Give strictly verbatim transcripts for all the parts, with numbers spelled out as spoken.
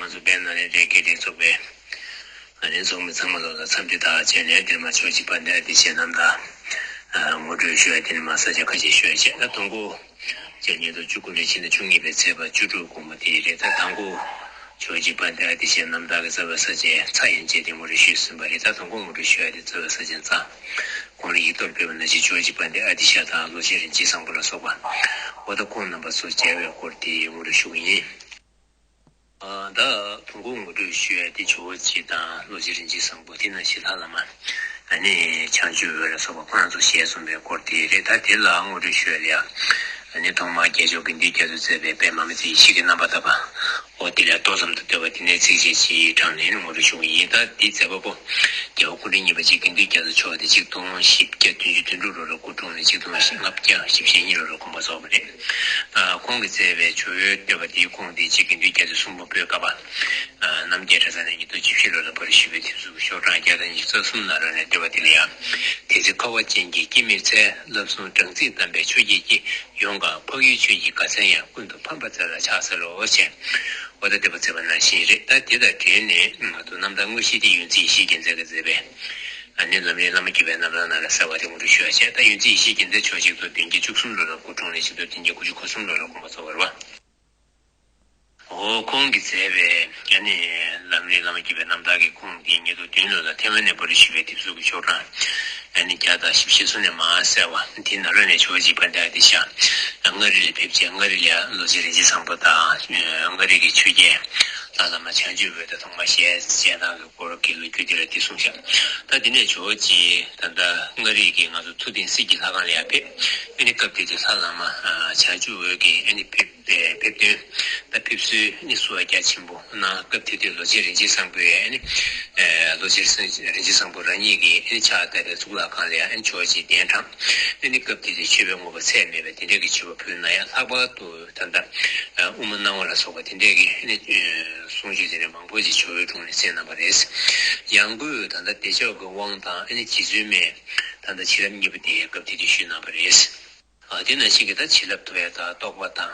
ཚོགས་པའི་ནང་ནས་རེ་སྐད་རེ་ཚོགས་པའི་ཨ་ནི་ཚོགས་མི་ཚང་མ་ལོ་ལ་འཚམས་འདྲི་དང་བཅས་ནས་འདིར་མ་ཆོས་ཀྱི་དཔལ་ལྡན་ཨ་ཏི་ཤའི་རྣམ་ཐར་ངོ་སྤྲོད་ཞུ་ཡ་དེ་ནི་མ་ས་ཆ་ཁ་ཤས་ཞུ་ཡ་བྱས། ད་དང་པོ་ཕྱི་ལོ་ཉིས་སྟོང་བཅུ་དགུ་ལོའི་ཕྱི་ཟླ་བཅུ་གཉིས་པའི་ཚེས་པ་བཅུ་དྲུག་དགོང་མོ་དེ་རེད། ད་དང་པོ་ཆོས་ཀྱི་དཔལ་ལྡན་ཨ་ཏི་ཤའི་རྣམ་ཐར་གྱི་རྩ་བའི་ས་ཆའི་ཚ་ཡན་ཆད་དེ་ངོ་སྤྲོད་ཞུས་ཟིན་པ་རེད། ད་དང་པོ་ངོ་སྤྲོད་ཞུ་ཡ་དེ་རྩ་བའི་ས་ཆ་གཙང་། གོང་ལ་ཡིག་ཐོག་ཕེབས་པ་ནང་བཞིན་ཆོས་ཀྱི་དཔལ་ལྡན་ཨ་ཏི་ཤ་དང་ལོ་ཆེན་རིན་ཆེན་བཟང་པོ་ལ་སོགས་པ། འོ་ད་ཁོང་རྣམ་པ་ཚོ་མཇལ་བའི་སྐོར་དེ་ངོ་སྤྲོད་ཞུ་གི་ཡིན། ཨ་ད་དུང་གོ་ངོ་སྤྲོད་ཞུ་ཡ་དེ་ཇོ་བོ་རྗེ་དང་ལོ་ཆེན་རིན་ཆེན་བཟང་པོ་དེ་ནང་བཞིན་ལྷ་བླ་མ། ཨ་ནི་བྱང་ཆུབ་འོད་ལ་སོགས་པ་ཁོང་རྣམ་ཚོ་ཞལ་གསུངས་པའི་སྐོར་དེ་རེད། ད་དེ་ལ་ངོ་སྤྲོད་ཞུ་ཡ་ལ་ཡ། ཨ་ནི་ཐོག་མར་རྒྱལ་མཆོག་དགེ་འདུན་རྒྱ་མཚོ་མཛད་པའི་པདྨ་མི་ཚེ་ཡེ་ཤེས་ཀྱི་རྣམ་པར་ཐར་པ། འོ་དེ་ལས་མདོ་ཙམ་དུ་བསྡུས་པ་དེ་ནས་ཚིགས་བཅད་གཅིག་དྲངས་ནས་ངོ་སྤྲོད་ཞུ་གི་ཡིན། ད་འདི་མཛད་པ་པོ། རྒྱལ་བ་སྐུ་ཕྲེང་གཉིས་པ་རྗེ་དགེ་འདུན་རྒྱ་མཚོ་མཆོག་དེ་ཆིག་སྟོང་བཞི་བརྒྱ་བདུན་ཅུ་དོན་དྲུག་ལོ་ལ་སྐུ་འཁྲུངས་ནས་ཆིག་སྟོང་ལྔ་བརྒྱ་བཞི་བཅུ་ཞེ་གཉིས་ལོ་ལ་དགོངས་པ་རྫོགས་པ་རེད། ཨ་ཁོང་གིས་མཛད་པའི་ཇོ་བོའི་བསྟོད་པ་དེའི་ཁུངས་དེ་རྗེ་དགེ་འདུན་རྒྱ་མཚོས་གསུང་འབུམ་པོད་ཀ་པ། ཨ་རྣམ་རྒྱལ་གྲྭ་ཚང་ནས་ཉིས་སྟོང་བཅུ་བཞི་ལོ་ལ་པར་ཞུས་པའི་དེབ་གཟུགས་ཀྱི་ཤོག་གྲངས་བརྒྱ་དང་ཉི་ཤུ་རྩ་གསུམ་ནང་ལ་ནས་བསྟོད་པ་དེ་ལ་ཡང་། དེ་ཚེ་ཁ་བ་ཅན་གྱི་སྐྱེད་མོས་ཚལ། བསླབ་གསུམ་སྦྲང་རྩི་བསྡམས་པའི་ཆུ་སྐྱེས་ཀྱིས། ཡོངས་གང་འཕགས་ཡུལ་ཆོས་ཀྱི་དགའ་ཚལ་ཡང་། ཀུན་ཏུ་ཕམ་པ་མཛད་ལ་ཕྱག་འཚལ་ལོ་ཞེས། འོ་ད་བསྟོད་པ་མཛད་པ་ནང་བཞིན་རེད། ད་དེ་དང་འབྲེལ་ནས་ང་ཚོ་རྣམ་ཐར་དངོས་གཞི་དེ་ཡོན་ཚད་ཡེ་ཤེས་རྒྱལ་མཚན་གྱིས་མཛད་པའི། ཨ་ནི་ལམ་རིམ་བླ་མ་བརྒྱུད་པའི་རྣམ་ཐར་ནང་ལ་གསལ་བ་དེ་ངོ་སྤྲོད་ཞུ་ཡ་བྱས། ད་ཡོན་ཚད་ཡེ་ཤེས་རྒྱལ་མཚན་མཆོག་ཆིག་སྟོང་བདུན་བརྒྱ་བཅུ་གསུམ་ལོ་ལ་སྐུ་འཁྲུངས་ནས་ཆིག་སྟོང་བདུན་བརྒྱ་དགུ་བཅུ་གོ་གསུམ་ལོ་ལ་དགོངས་པ་རྫོགས་པ་རེད་པ། འོ་ཁོང་གིས་མཛད་པའི་ཨ་ནི་ལམ་རིམ་བླ་མ་བརྒྱུད་པའི་རྣམ་ཐར་གྱི་ཁུངས་དེ་ཉིས་སྟོང་བདུན་ལོ་ལ་ཐའེ་ཝན་ནས་པར་ཞུས་པའི་དེབ་གཟུགས་ཀྱི་ཤོག་གྲངས་ཨ་ནི་བརྒྱ་དང་བཞི་བཅུ་ཞེ་གསུམ་ནས་མར་གསལ་བ་དེའི་ནང་ལོགས་ནས་ཇོ་བོ་རྗེ་དཔལ་ལྡན་ཨ་ཏི་ཤ། མངའ་རིས་ལ་ཕེབས་རྗེས་མངའ་རིས་ལ་ལོ་ཆེན་རིན་ཆེན་བཟང་པོ་དང་མངའ་རིས་ཀྱི་ཆོས་རྒྱལ་ལྷ་བླ་མ་བྱང་ཆུབ་འོད་དང་ཐོག་མར་ཞལ་མཇལ་སྟངས་ཀྱི་སྐོར་གྱི་ལོ་རྒྱུས་དེ་ལ་འདི་གསུངས་ཤག་ད་དེ་ནས་ཇོ་བོ་རྗེ་ད་ལྟ་མངའ་རིས་ཀྱི་ང་ཚོ་ཐུབ་བསྟན་གསེར་གྱི་ལྷ་ཁང་ལ་ཡར་ཕེབས། ཨ་ནི་སྐབས་དེ་དུས་ལྷ་བླ་མ་བྱང་ཆུབ་འོད་ཀྱིས་ཨ་ནི་ཕེབས། ཕེབས་དོན་ད་ཕེབས་བསུའི་ནི་བསུ་བ་རྒྱ་ཆེན་པོ་གནང་། སྐབས་དེ་དུས་ལོ་ཆེན་རིན་ཆེན་བཟང་པོས་ནི་ལོ་ཆེན་རིན་ཆེན་བཟང་པོ་རང་ཉིད་ཀྱིས་ནི་ཕྱག་བཏབ་པའི་གཙུག་ལག་ཁང་ལ་ནི་ཇོ་བོ་རྗེ་གདན་དྲངས། ནི་སྐབས་དེ་དུས་མཆོད་པའི་དངོས་པོ་ཚད་མེད་པའི་དེ་འདྲའི་གི་མཆོད་པ་ཕུལ་གནང་ཡ། ལྷག་པར་དུ་ད་ལྟ་དབུ་མ་སྣང་བ་ལ་སོགས་པ་དེ་འདྲའི་གི་ནི་གསུང་ཆོས་དེ་འདྲ་མང་པོ་ཞིག་ཇོ་བོའི་དྲུང་ནས་གསན་གནང་བ་རེད། ཡང་སྒོས་ད་ལྟ་བདེ་མཆོག་གི་དབང་དང་ནི་རྗེ་བཙུན་མའི་ད་ལྟ་བྱིན་རླབས་གཉིས་པོ་དེ་སྐབས་དེ་དུས་ཞུས་གནང་བ་རེད། ཨ་དེ་ནང་བཞིན་གྱི་ད་བྱིན་རླབས་ཐོབ་ཡ་དང་རྟོགས་པ་དང་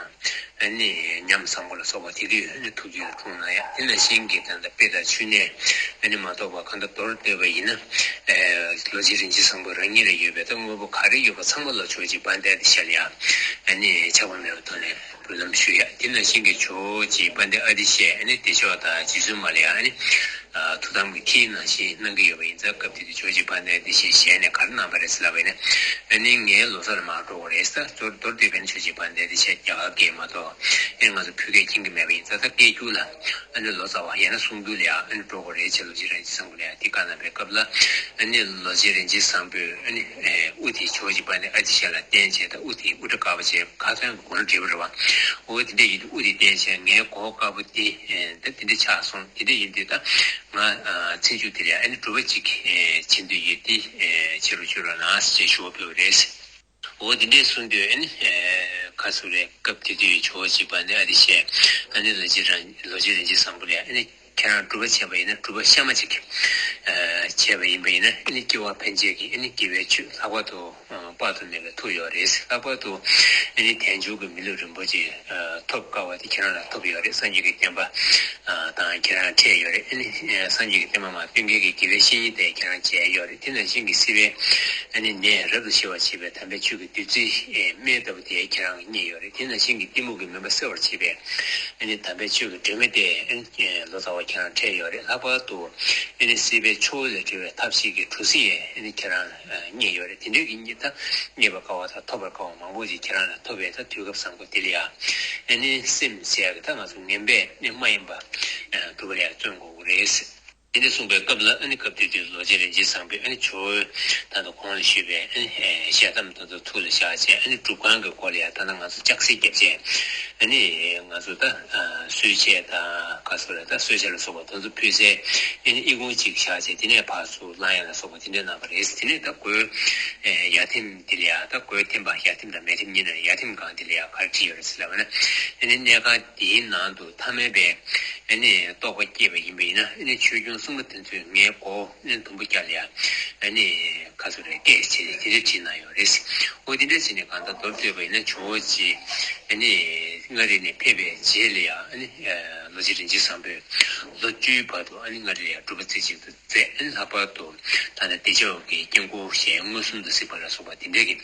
ཨ་ནི་ཉམས་བཟང་པོ་ལ་སོགས་པ་དེ་དུས་ཨ་ནི་ཐུགས་རྒྱུད་ལ་འཁྲུངས་གནང་ཡ། དེ་ནང་བཞིན་གྱི་ད་ལྟ་དཔེ་དང་ཆོས་གནས་ཨ་ནི་མ་གཏོགས་པ་གང་ལྟར་མདོར་བསྡུས་པ་ཡིན་ན་ཨ་ལོ་རྗེ་རིན་ཆེན་བཟང་པོ་རང་ཉིད་ལ་ཡོད་པའི་ད་དངོས་པོ་ག་རེ་ཡོད་པ་ཚང་མ་ལ་ཇོ་བོ་རྗེ་དཔལ་ལྡན་ཨ་ཏི་ཤ་ལ་ཡ་ཨ་ནི་ཆགས་པ་མེད་པའི་ཐོག་ནས་འབུལ་ལམ་ཞུ་ཡ། དེ་ནང་བཞིན་གྱི་ཇོ་བོ་རྗེ་དཔལ་ལྡན་ཨ་ཏི་ཤས་ཨ་ནི་བདེ་མཆོག་དང་རྗེ་བཙུན་མ་ལ་ཡ་ཨ་ནི། ཐུགས་དམ་གྱི་ཁྲིད་ནང་བཞིན་གནང་གི་ཡོད་པ་ཡིན་ཙང་སྐབས་དེ་དུས་ཇོ་བོ་རྗེ་དཔལ་ལྡན་ཨ་ཏི་ཤའི་ཞལ་ནས་ག་རེ་གནང་བ་རེད་ཟེར་ལབ་པ་ཡིན་ན། ཨ་ནི་ངའི་ལོ་གསར་ལ་མར་འགྲོ་དགོས་རེད་ཟེར། མདོར་མདོར་བསྡུས་པ་ཡིན་ན་ཇོ་བོ་རྗེ་དཔལ་ལྡན་ཨ་ཏི་ཤ་རྒྱ་གར་སྐད་མ་གཏོགས་ཨ་ནི་ང་ཚོ་བོད་སྐད་མཁྱེན་གྱི་མེད་པ་ཡིན་ཙང་། ད་སྐད་སྒྱུར་ལ་ཨ་ནི་ལོ་ཙཱ་བ་ཡང་ན་གསུང་སྒྱུར་ལ་ཡང་ཨ་ནི་འགྲོ་དགོས་རེད་ཅེས་ལོ་རྗེ་རིན་ཆེན་བཟང་པོ་ལ་ཡང་དེ་བཀའ་གནང་བའི་སྐབས་ལ། ཨ་ནི་ལོ་རྗེ་རིན་ཆེན་བཟང་པོས་ཨ་ནི་དབུ་དེ་ཇོ་བོ་རྗེ་དཔལ་ལྡན་ཨ་ཏི་ཤ་ལ་བསྟན་བྱས། ད་དབུ་དེ་དབུ་སྐྲ་དཀར་པོ་བྱས། ཁ་སང་གི་གོང་ལ་བྲིས་པ་རེད་བ། འོ་དེ་འདྲ་ཡིན་དུས་དབུ་དེ་བསྟན་བྱས། ངའི་མགོ་བོ་དཀར་པོ་དེ་ད་དེ་འདྲ་ཆགས་སོང་། དེ་འདྲ་ཡིན་དུས་ད། ང་ཚེ་མཇུག་དེ་ལ་ཨ་ནི་སྒྲུབ་པ་གཅིག་བྱེད་འདོད་ཡོད་དེ་བྱེད་རོགས་བྱེད་རོགས་གནང་ཞེས་ཞུ་བ་ཕུལ་བ་རེད། འོ་དེ་འདྲས་གསུངས་དུས་ཨ་ནི་ཁ་སུ་རེད། སྐབས་དེ་དུས་ཇོ་བོ་རྗེ་དཔལ་ལྡན་ཨ་ཏི་ཤས་ཨ་ནི་ལོ་རྗེ་རང་ལོ་རྗེ་རིན་ཆེན་བཟང་པོ་ལ་ཨ་ནི་ཁྱེད་རང་སྒྲུབ་པ་བྱས་པ་ཡིན་ན་སྒྲུབ་པ་གཤའ་མ་གཅིག་བྱས་པ་ཡིན་པ་ཡིན་ན་ཨ་ནི་སྐྱེ་བ་ཕན་ཆད་ཀྱི་ཨ་ནི་དགེ་བའི་ཆོས་ལྷག་པར་དུ། དཔག་ཏུ་མེད་པའི་མཐུ་ཡོད་རེད། ལྷག་པར་དུ་ཨ་ནི་དལ་འབྱོར་གྱི་མི་ལུས་རིན་པོ་ཆེ་ཐོབ་དཀའ་བ་དེ་ཁྱེད་རང་ལ་ཐོབ་ཡོད་རེད། སངས་རྒྱས་ཀྱི་བསྟན་པ་དང་ཁྱེད་རང་འཕྲད་ཡོད་རེད། ཨ་ནི་སངས་རྒྱས་ཀྱི་བསྟན་པ་མར་སྟོན་མཁན་གྱི་དགེ་བའི་བཤེས་གཉེན་དེ་ཁྱེད་རང་མཇལ་ཡོད་རེད། དེ་ནང་བཞིན་གྱི་སྲིད་པའི་ཨ་ནི་ནད་རབ་ཏུ་ཞི་བར་བྱེད་པའི་དམ་པའི་ཆོས་ཀྱི་བདུད་རྩིའི་སྨན་ལྟ་བུ་དེ་ཁྱེད་རང་གིས་རྙེད་ཡོད་རེད། དེ་ནང་བཞིན་གྱི་གཏི་མུག་གི་མུན་པ་སེལ་བར་བྱེད་པའི་ཨ་ནི་དམ་པའི་ཆོས་ཀྱི་སྒྲོན་མེ་དེ་ཨ་ནི་ལོ་ཙཱ་བ་ཁྱེད་རང་འཕྲད་ཡོད་རེད། ལྷག་པར་དུ་ཨ་ནི་སྲིད་པའི་ཆུ་བོ་ལས་གྲོལ་བའི་ཐབས་ཤེས་ཀྱི་གྲུ་གཟིངས་ཨ་ནི་ཁྱེད་རང་རྙེད་ཡོད་རེད། དེ་འདྲའི་གི་རྙེད་ད་རྙེད་པར་དཀའ་བ་དང་ཐོབ་པར་དཀའ་བ་མང་པོ་ཞིག་ཁྱེད་རང་ལ་ཐོབ་པས། ད་དུས་སྐབས་བཟང་པོ་དེ་ལ་ཡང་ཨ་ནི་སེམས་ཟེར་ཡག་གི་ད་ང་ཚོ་ངན་པས་ནི་མ་ཡིན་པ་སྒྲུབ་པ་ལ་ཡང་བརྩོན་དགོས་ཀྱི་རེད། དེ་འདྲ་གསུངས་པའི་སྐབས་ལ་ཨ་ནི་སྐབས་དེ་དུས་ལོ་རྗེ་རིན་ཆེན་བཟང་པོས་ཨ་ནི་ཇོ་བོའི་ད་ལྟ་གོང་ལ་ཞུས་པའི་ཨ་ནི་ཞལ་གདམས་དེ་ཚོ་ཐུགས་ལ་བཞག་བྱས། ཨ་ནི་སྒྲུབ་ཁང་གི་སྐོར་ལ་ཡང་ད་ལྟ་ང་ཚོ་ལྕགས་བསྲེགས་བརྒྱབ་བྱས། ཨ་ནི་ང་ཚོ་ད་གསོལ་ཆས་དང་ག་ཚོད་རེད། ད་གསོལ་ཆས་ལ་སོགས་པ་དེ་ཚོ་ཕུལ་སའི་ཨ་ནི་ཨི་ཁུང་གཅིག་བཞག་བྱས། དེ་ནས་ཕར་ཚུར་ལངས་ཡ་ལ་སོགས་པ་དེ་འདྲ་གནང་བ་རེད། དེ་ནས་ད་སྒོའི་ཡར་ཐེམ་དེ་ལ་ཡ་ད་སྒོའི་ཐེམ་པ་ཡར་ཐེམ་དང་མར་ཐེམ་གཉིས་ནས་ཡར་ཐེམ་སྒང་དེ་ལ་ཡ་ག་རེ་བྲིས་ཡོད་རེད་ཟེར་ལབ་པ་ན། ཨ་ནི་གནས་ཁང་དེའི་ནང་དུ་ཐ་མལ་པའི་ཨ་ནི་རྟོག་པ་སྐྱེས་པ་ཡིན་པ་ཡིན་ན། ཨ་ནི་ཆོས་སྐྱོང་སྲུང་མ་དེ་ཚོས་ངའི་མགོ་བོ་ཨ་ནི་དུམ་བུ་བརྒྱབ་ལ་ཡ་ཨ་ནི་ག་ཚོད་རེད་སྐད་བྱས་ནས་དེ་འདྲ་བྲིས་གནང་ཡོད་རེད། འོ་དེ་འདྲ་བྱས་ནས་གང་ལྟར་མདོར་བསྡུས་པ་ཡིན་ན་ཇོ་བོ་རྗེ་ཨ་ནི་ མངའ་རིས་ནས་ཕེབས་པའི་རྗེས་ལ་ཡང་ཨ་ནི་ལོ་རྗེ་རིན་ཆེན་བཟང་པོས་ལོ་བཅུའི་བར་དུ་ཨ་ནི་མངའ་རིས་ལ་ཡང་སྒྲུབ་པ་རྩེ་གཅིག་ཏུ་མཛད། ཨ་ནི་ལྷག་པར་དུ་ད་ནི་བདེ་མཆོག་གི་དཀྱིལ་འཁོར་ཞལ་མངོན་སུམ་དུ་གཟིགས་པ་ལ་སོགས་པ་དེ་འདྲའི་གི་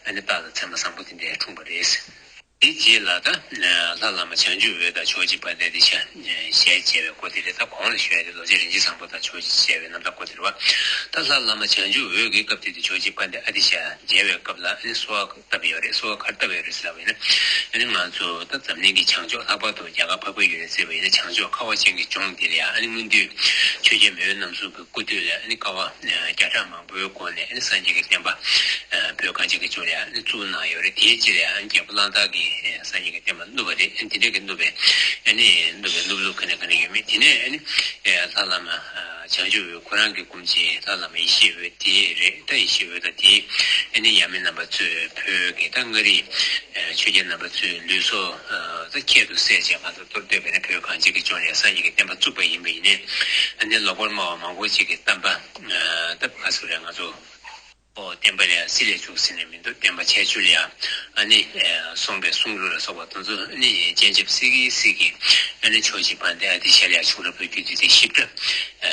ཨ་ནི་རྟགས་དང་མཚན་མ་བཟང་པོ་དེ་འདྲ་འཁྲུངས་པ་རེད། དེའི་རྗེས་ལ་ད་ལྷ་བླ་མ་བྱང་ཆུབ་འོད་དང་ཇོ་བོ་རྗེ་དཔལ་ལྡན་ཨ་ཏི་ཤ་ཞལ་མཇལ་བའི་སྐོར་དེ་རེད། ད་གོང་ལ་ཞུས་ཏེ་ལོ་རྗེ་རིན་ཆེན་བཟང་པོ་དང་ཇོ་བོ་རྗེ་མཇལ་བའི་རྣམ་ཐར་སྐོར་དེ་རེད་བ། ད་ལྷ་བླ་མ་བྱང་ཆུབ་འོད་ཀྱི་སྐབས་དེ་དུས་ཇོ་བོ་རྗེ་དཔལ་ལྡན་ཨ་ཏི་ཤ་མཇལ་བའི་སྐབས་ལ་ཨ་ནི་གསོལ་བ་བཏབ་ཡོད་རེད། གསོལ་བ་ག་རེ་བཏབ་ཡོད་རེད་ཟེར་ལབ་པ་ཡིན་ན། ཨ་ནི་ང་ཚོ་ད་འཛམ་གླིང་གི་བྱང་ཕྱོགས། ལྷག་པར་དུ་རྒྱ་གར་འཕགས་པའི་ཡུལ་ལ་བརྩིས་པ་ཡིན་ན་བྱང་ཕྱོགས་ཁ་བ་ཅན་གྱི་ལྗོངས་འདི་ལ་ཡང་ཨ་ནི་སྔོན་དུས་ཆོས་རྒྱལ་མེས་དབོན་རྣམ་གསུམ་གྱི་སྐུ་དུས་ལ་ཨ་ནི་དཀའ་བ་བརྒྱ་ཕྲག་མང་པོའི་སྒོ་ནས་ཨ་ནི་སངས་རྒྱས་ཀྱི་བསྟན་པ་བོད་གངས་ཅན་གྱི་ལྗོངས་ལ་ཡང་ཨ་ནི་བཙུགས་གནང་ཡོད་རེད། དེའི་རྗེས་ལ་ཡང་ཨ་ནི་རྒྱལ་པོ་གླང་དར་གྱིས་སངས་རྒྱས་ཀྱི་བསྟན་པ་བསྣུབས་པ་རེད། ཨ་ནི་དེ་འདྲ་གི་བསྣུབས་པའི་ཨ་ནི་བསྣུབས་པའི་བསྣུབས་ལུགས་ག་ནས་ག་ནས་ཡོད་མེད། དེ་ནས་ཨ་ནི་ལྷ་བླ་མ་བྱང་ཆུབ་འོད་ཁོ་རང་གི་སྐུ་མཆེད་ལྷ་བླ་མ་ཡེ་ཤེས་འོད་དེ་རེད། ད་ཡེ་ཤེས་འོད་དང་དེའི་ཨ་ནི་ཡབ་མེས་རྣམ་པ་ཚོས་བོད་ཀྱི་ད་མངའ་རིས་ཆོས་རྒྱལ་རྣམ་པ་ཚོའི་ལུས་སྲོག་ད་ཁྱད་དུ་བསད་བྱས་ང་ཚོ་གཏོར་འདོད་པས་ན་བོད་གངས་ཅན་གྱི་ལྗོངས་ལ་སངས་རྒྱས་ཀྱི་བསྟན་པ་བཙུགས་པ་ཡིན་པ་ཡིན་ནའི། ཨ་ནི་ལོག་པར་སྨྲ་བ་མང་པོ་ཅིག་གིས་བསྟན་པ་ད་ག་ཟེར་རེད། ང་ཚོ་ཨོ་བསྟན་པ་ལ་སྲིད་ལས་བྱུང་ཟེར་ནས་མི་འདུག་བསྟན་པ་ཁྱད་ཆོས་ལ་ཡང་ཨ་ནི་གསུངས་པའི་གསུང་རབ་ལ་སོགས་པ་དེ་ཚོ་ཨ་ནི་སྤྱན་ཆབ་སྲིད་ཀྱི་སྲིད་ཀྱི་ཨ་ནི་ཇོ་བོ་རྗེ་དཔལ་ལྡན་ཨ་ཏི་ཤ་ལ་ཡང་བྱུང་རབས་ལོ་རྒྱུས་དེ་དེ་ཞིབ་ཕྲ་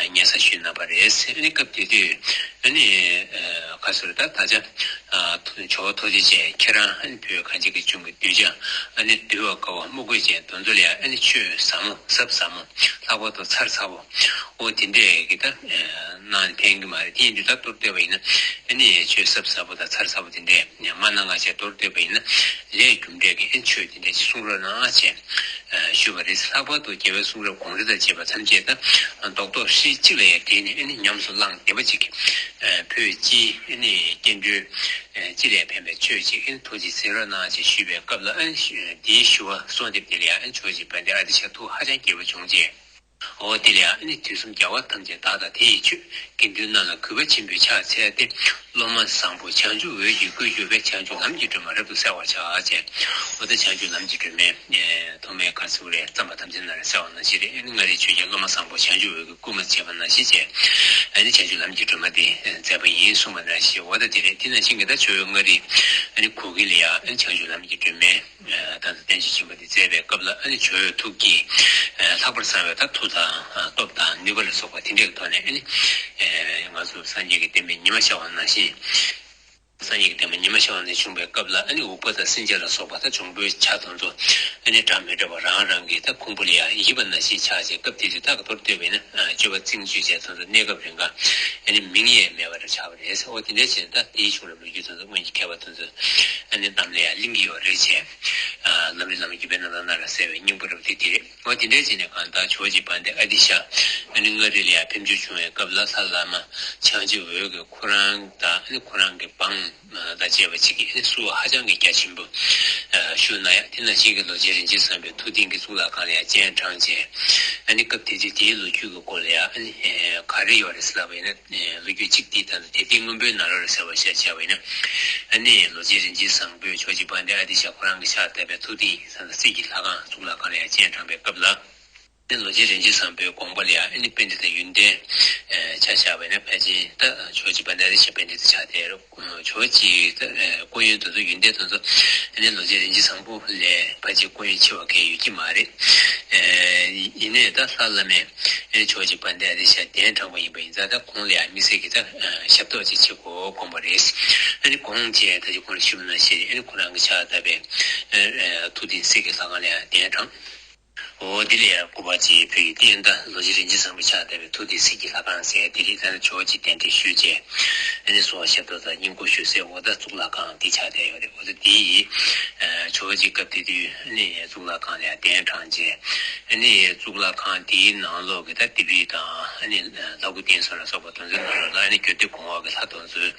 སྙན་སེང་ཞུས་གནང་བ་རེད། ཨ་ནི་སྐབས་དེ་དུས་ཨ་ནི་ཁ་སོར་ད་ད་ཆ་ཇོ་བོ་ཐུགས་རྗེ་ཅན་ཁྱེད་རང་ཨ་ནི་བོད་གངས་ཅན་གྱི་ལྗོངས་ཀྱི་གདུལ་བྱ་ཨ་ནི་འདུལ་བ་དཀའ་བ་དམུ་རྒོད་ཅན་དེ་ཚོ་ལ་ཡང་ཨ་ནི་ཆོས་ཟབ་མོ་ཟབ་ཟབ་མོ་ལྷག་པར་དུ་ཚར་ཚ་པོ་ཨོ་དེ་འདྲས་ཀྱི་ད་གནང་ནས་ཕན་གྱི་མ་རེད། དེ་ཡིན་དུས་ད་གཏོར་འདོད་པ་ཡིན་ན་ཨ་ནི་ཆོས་ཟབ་ཟབ་པོ་དང་ཚར་ཚ་པོ་དེ་འདྲས་མ་གནང་ང་བྱས་གཏོར་འདོད་པ་ཡིན་ན་ལས་རྒྱུ་འབྲས་ཀྱི་ཨ་ནི་ཆོས་དེ་འདྲས་ཅིག་གསུང་རོགས་གནང་བྱས་ཞུས་པ་རེད། ལྷག་པར་དུ་རྒྱལ་བའི་གསུང་རབ་གུང་རི་དང་བཅས་པ་ཐམས་ཅད་ད་རྡོག་རྡོག་ཧྲིལ་གཅིག་ལ་ཡང་བསྒྲིལ་ནས་ཨ་ནི་ཉམས་སུ་བླངས་བདེན་པ་ཅིག་བོད་སྤྱིའི་ཨ་ནི་སྐྱེ་འགྲོའི་སྤྱི་ལ་ཕན་པའི་ཆོས་ཅིག་ཨ་ནི་ཐུགས་རྗེ་གཟིགས་རོགས་གནང་ཅེས་ཞུས་པའི་སྐབས་ལ་ཨ་ནི་དེའི་ཞུ་བ་གསོལ་འདེབས་དེ་ལ་ཡང་ཨ་ནི་ཇོ་བོ་རྗེ་དཔལ་ལྡན་ཨ་ཏི་ཤ་ཐུགས་ཧ་ཅང་དགྱེས་པོ་བྱུང་རྗེས། འོ་དེ་ལ་ཡང་ཨ་ནི་དུས་གསུམ་རྒྱལ་བ་ཐམས་ཅད་བདག་དང་དེ་ཡི་ཆོས། དགེ་འདུན་རྣམས་ལ་གུས་པ་ཆེན་པོས་ཕྱག་འཚལ་ཏེ། སློབ་མ་བཟང་པོ་བྱང་ཆུབ་འོད་ཀྱིས་བསྐུལ་གྱུར་པའི། བྱང་ཆུབ་ལམ་གྱི་སྒྲོན་མ་རབ་ཏུ་གསལ་བར་བྱ། ཅེས། འོ་ད་བྱང་ཆུབ་ལམ་གྱི་སྒྲོན་མའི་ཐོག་མའི་ག་ཟེར་རེད། རྩོམ་པ་ཐམས་ཅད་ནང་ལ་གསལ་བ་ནང་བཞིན་རེད། ཨ་ནི་མངའ་རིས་ཆོས་རྒྱལ་སློབ་མ་བཟང་པོ་བྱང་ཆུབ་འོད་ཀྱིས་བསྐུལ་མ་བྱས་པ་ནང་བཞིན་བྱས། ཨ་ནི་བྱང་ཆུབ་ལམ་གྱི་སྒྲོན་མ་དེ་མཛད་པ་ཡིན་གསུངས་པ་ནང་བཞིན། འོ་ད་དེ་རེད། དེ་ནང་བཞིན་གྱི་ད་ཇོ་བོའི་མངའ་རིས་ཨ་ནི་གུ་གེ་ལ་ཡང་ཨ་ནི་བྱང་ཆུབ་ལམ་གྱི་སྒྲོན་མའི་ད་ལྟ་བསྟན་བཅོས་ཆེན་པོ་འདི་མཛད་པའི་སྐབས་ལ་ཨ་ནི་ཇོ་བོའི་ཐུགས་ཀྱིས་ལྷག་པར་བཟང་བའི་ད་མཐུ་དང་སྟོབས་དང་ནུས་པ་ལ་སོགས་པ་དེ་འདྲའི་ཐོག་ནས་ཨ་ནི་ང་ཚོ་སངས་རྒྱས་ཀྱི་བསྟན་པའི་ཉི་མ་ཤར་བ་ནང་བཞིན། སངས་རྒྱས་ཀྱི་བསྟན་པ་ཉི་མ་ཤར་བ་ནས་བྱུང་བའི་སྐབས་ལ་ཨ་ནི་འུག་པ་དང་སེམས་ཅན་ལ་སོགས་པ་ད་འབྱུང་པོའི་ཆ་དེ་ཚོ་ཨ་ནི་འདྲ་མི་འདྲ་བ་རང་རང་གི་ད་ཁུང་བུ་ལ་ཡང་ཡིབ་པ་ནང་བཞིན་ཆགས་བྱས། སྐབས་དེ་དུས་ད་ག་དོར་བསྟོད་པས་ན་སྤྱོད་པ་རྩིང་སྤྱོད་བྱས་དེ་ཚོ་གནས་སྐབས་རིང་ག་ཨ་ནི་མིང་ཡང་མེད་པ་རེ་ཆགས་པ་རེད། འོ་དེ་འདྲ་བྱས་ད་དེའི་བྱུང་རབས་ལོ་རྒྱུས་དེ་ཚོ་སྔོན་གྱི་མཁས་པ་དེ་ཚོ་ཨ་ནི་གཏམ་ལ་ཡང་གླེང་གི་ཡོད་རེད་བྱས། ལམ་རིམ་བླ་མ་བརྒྱུད་པའི་རྣམ་ཐར་ནང་ལ་གསལ་བའི་སྙིང་པོ་རབ་ཏུ་དེ་རེད། འོ་དེ་འདྲའི་བྱས་ནས་གང་ལྟར་ཇོ་བོ་རྗེ་དཔལ་ལྡན་ཨ་ཏི་ཤ་ཨ་ནི་མངའ་རིས་ལ་ཡང་ཕེབས་འབྱོར་བྱུང་བའི་སྐབས་ལ་ལྷ་བླ་མ་བྱང་ཆུབ་འོད་ཀྱིས་ཁོ་རང་དང་ཨ་ནི་ཁོ་རང་གི་འབངས་དང་བཅས་པ་ཅིག་གིས་ཨ་ནི་བསུ་བ་ཧ་ཅང་གི་རྒྱ་ཆེན་པོ་ཞུ་གནང་ཡ། དེ་ནང་བཞིན་གྱི་ལོ་རྗེ་རིན་ཆེན་བཟང་པོས་ཐུགས་ལྡན་གྱི་གཙུག་ལག་ཁང་ལ་ཡང་སྤྱན་དྲངས་བྱས། ཨ་ནི་སྐབས་དེ་དུས་དེའི་ལོ་རྒྱུས་ཀྱི་སྐོར་ལ་ཡང་ཨ་ནི་ག་རེ་ཡོད་རེད་ཟེར་ལབ་པ་ཡིན་ན། ལོ་རྒྱུས་གཅིག་འདི་ད་ལྟ་དེ་ལྟའི་སྔོན་པོའི་ནང་ལོགས་ལ་གསལ་བར་བཤད་བྱས་པ་ཡིན་ན། ཨ་ནི་ལོ་རྗེ་རིན་ཆེན་བཟང་པོས་ཇོ་བོ་རྗེ་དཔལ་ལྡན་ཨ་ཏི་ཤ་ཁོ་རང་གི་ཕྱག་བཏབ་པའི་ཐུགས་ལྡན་ས་ད་སྲིད་ཀྱི་ལྷ་ཁང་གཙུག་ལག་ཁང་ལ་ཡང་སྤྱན་དྲངས་པའི་སྐབས་ལ། ཨ་ནི་ལོ་རྗེ་རིན་ཆེན་བཟང་པོའི་དགོངས་པ་ལ་ཡང་ཨ་ནི་པཎྜི་ཏ་ཡོན་ཏན་ཆ་བཞག་པ་ཡིན་ན་ཕལ་ཆེར་ད་ཇོ་བོ་རྗེ་དཔལ་ལྡན་ཨ་ཏི་ཤ་པཎྜི་ཏ་ཆགས་བསྡད་རེད། ཇོ་བོ་རྗེའི་ད་སྐུ་ཡོན་དེ་ཚོ་ཡོན་ཏན་དེ་ཚོ་ཨ་ནི་ལོ་རྗེ་རིན་ཆེན་བཟང་པོ་ལས་ཕལ་ཆེར་སྐུ་ཡོན་ཆེ་བ་གང་ཡོད་ཀྱི་མ་རེད། ཡིན་ནའི་ད་ལྷ་བླ་མས་ཨ་ནི་ཇོ་བོ་རྗེ་དཔལ་ལྡན་ཨ་ཏི་ཤ་གདན་དྲངས་པ་ཡིན་པ་ཡིན་ཙང་། ད་ཁོང་ལ་ཡང་དམིགས་བསལ་གྱི་ད་ཞབས་ཏོག་ཅིག་བྱེད་དགོས་དགོངས་པ་རེད། ཨ་ནི་དགོངས་བྱས་ད་ཅི་ཁོང་ལ་ཞུས་པ་ནང་བཞིན་ཨ་ནི་ཁོ་རང་གི་ཕྱག་བཏབ་པའི་ཐུགས་ལྡན་སྲིད་ཀྱི་ལྷ་ཁང་ལ་ཡང་གདན་དྲངས། འོ་དེ་ལ་ཡང་སྐུ་པར་ཅིག་ཕུལ་ཡོད། དེ་ཡང་ད་ལོ་རྗེ་རིན་ཆེན་བཟང་པོའི་ཕྱག་བཏབ་པའི་ཐུགས་ལྡན་སྲིད་ཀྱི་ལྷ་ཁང་ཟེར་དེ་རིགས་ད་ནི་ཇོ་བོ་རྗེ་གདན་འདྲེན་ཞུས་བྱས། ཨ་ནི་གསོལ་བ་ཞབས་ཏོག་དང་བསྙེན་བཀུར་ཞུ་སའི་འོ་ད་གཙུག་ལག་ཁང་འདི་ཆགས་བསྡད་ཡོད་རེད། འོ་ད་དེ་ཡི་ཇོ་བོ་རྗེ་སྐབས་དེ་དུས་ཨ་ནི་གཙུག་ལག་ཁང་ལ་ཡང་གདན་དྲངས་བྱས། ཨ་ནི་གཙུག་ལག་ཁང་དེའི་ནང་ལོགས་ཀྱི་ད་ལྡེབས་རིས་དང་ཨ་ནི་ལྷ་སྐུ་རྟེན་སོགས་ལ་སོགས་པ་དེ་ཚོའི་ནང་ལོགས་ལ་ཨ་ནི་རྒྱུད་སྡེ་གོང་འོག་གི་ལྷ་དེ་ཚོའི་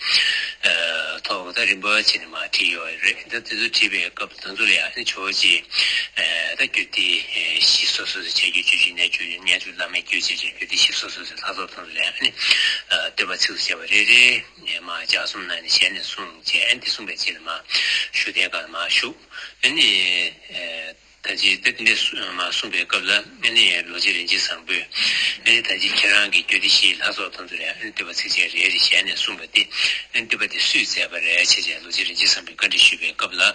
ཐོག་ད་རིམ་པ་བྱས་ནས་མར་བྲིས་ཡོད་རེད། ད་དེ་ཚོ་བྲིས་པའི་སྐབས་དེ་ཚོ་ལ་ཡང་ཨ་ནི་ཇོ་བོ་རྗེ་ད་རྒྱུད་སྡེ་བཞི་སོ་སོ་སོ་བྱས། རྒྱུད་སྤྱོད་བཞི། རྣལ་འབྱོར་རྣལ་འབྱོར་བླ་མེད་རྒྱུད་ཅེས་བྱས། རྒྱུད་སྡེ་བཞི་སོ་སོ་སོའི་ལྷ་ཚོགས་དེ་ཚོ་ལ་ཡང་ཨ་ནི་བསྟོད་པ་ཚིགས་སུ་བཅད་པ་རེ་རེ་མར་ལྗགས་རྩོམ་གནང་ནས་ཞལ་ནས་གསུངས་བྱས། ཨ་ནི་དེ་གསུངས་པའི་རྗེས་ལ་མར་བཞུགས་གདན་སྒང་ལ་མར་བཞུགས། ཨ་ནི། ད་ཅི་ད་དེ་འདྲ་གསུ་མར་གསུངས་པའི་སྐབས་ལ་ཨ་ནི་ལོ་རྗེ་རིན་ཆེན་བཟང་པོས་ཨ་ནི་ད་ཅི་ཁྱེད་རང་གི་རྒྱུད་སྡེ་བཞིའི་ལྷ་ཚོགས་དེ་ཚོ་ལ་ཨ་ནི་བསྟོད་པ་ཚིགས་བཅད་རེ་རེ་ཞལ་ནས་གསུངས་པ་དེ་ཨ་ནི་བསྟོད་པ་དེ་སུས་མཛད་པ་རེད་ཅེས་བྱས་ལོ་རྗེ་རིན་ཆེན་བཟང་པོས་བཀའ་འདྲི་ཞུས་པའི་སྐབས་ལ།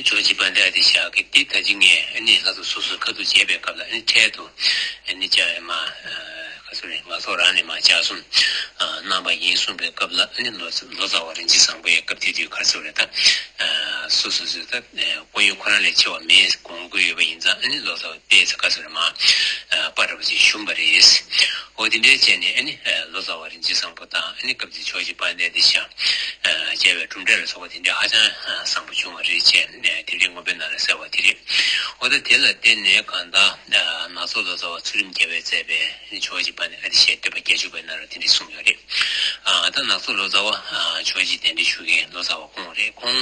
ཇོ་བོ་རྗེ་དཔལ་ལྡན་ཨ་ཏི་ཤ་གིས་འདི་ད་ཅི་ངས་ཨ་ནི་ལྷ་ཚོགས་སོ་སོའི་ཁ་ཐུག་མཇལ་བའི་སྐབས་ལ་ཨ་ནི་འཕྲལ་དུ་ཨ་ནི་ཅང་མ་ག་ཚོད་རེད། ང་ཚོ་རང་ནས་མ་ལྕགས་གསུམ་གནང་བ་ཡིན་གསུངས་པའི་སྐབས་ལ་ཨ་ནི་ལོ་ལོ་ཙཱ་བ་རིན་ཆེན་བཟང་པོ་ཡི་སྐབས་དེ་དུས་ག་ཚོད་རེད། ད་སོ་སོ་སོའི་ད་དཔལ་ཡོན་ཁོ་རང་ལས་ཆེ་བ་མེད་དགོངས་ཀྱི་ཡོད་པ་ཡིན་ཙང་ཨ་ནི་ལོ་ཙཱ་བ་ཏོག་ཙམ་ག་ཚོད་རེད། མ་པར་ར་བ་ཅིག་ཞུམ་པ་རེད། འོ་དེ་འདྲའི་བྱས་ནས་ཨ་ནི་ལོ་ཙཱ་བ་རིན་ཆེན་བཟང་པོ་དང་ཨ་ནི་སྐབས་དེ་ཇོ་བོ་རྗེ་དཔལ་ལྡན་ཨ་ཏི་ཤ་མཇལ་བའི་གྲུབ་འབྲས་ལ་སོགས་པ་དེ་འདྲ་ཧ་ཅང་བཟང་པོ་བྱུང་བ་རེད་བྱས་ནས་དེ་འདྲའི་མངོན་པའི་ནང་ལ་གསལ་བ་དེ་རེད། འོ་ད་དེ་ལ་བརྟེན་ནས་གང་ལྟར་ནག་ཚོགས་ལོ་ཙཱ་བ་ཚུལ་ཁྲིམས་རྒྱལ་བས་མཛད་པའི་ཇོ་བོ་རྗེ་དཔལ་ལྡན་ཨ་ཏི་ཤའི་བསྟོད་པ་བརྒྱད་ཅུ་པའི་ནང་ལ་དེ་འདྲ་གསུངས་ཡོད་རེད། ད་ནག་ཚོགས་ལོ་ཙཱ་བ་ཇོ་བོ་རྗེ་གདན་འདྲེན་ཞུ་མཁན་ལོ་ཙཱ་བ་ཁོང་རེད། ཁོང་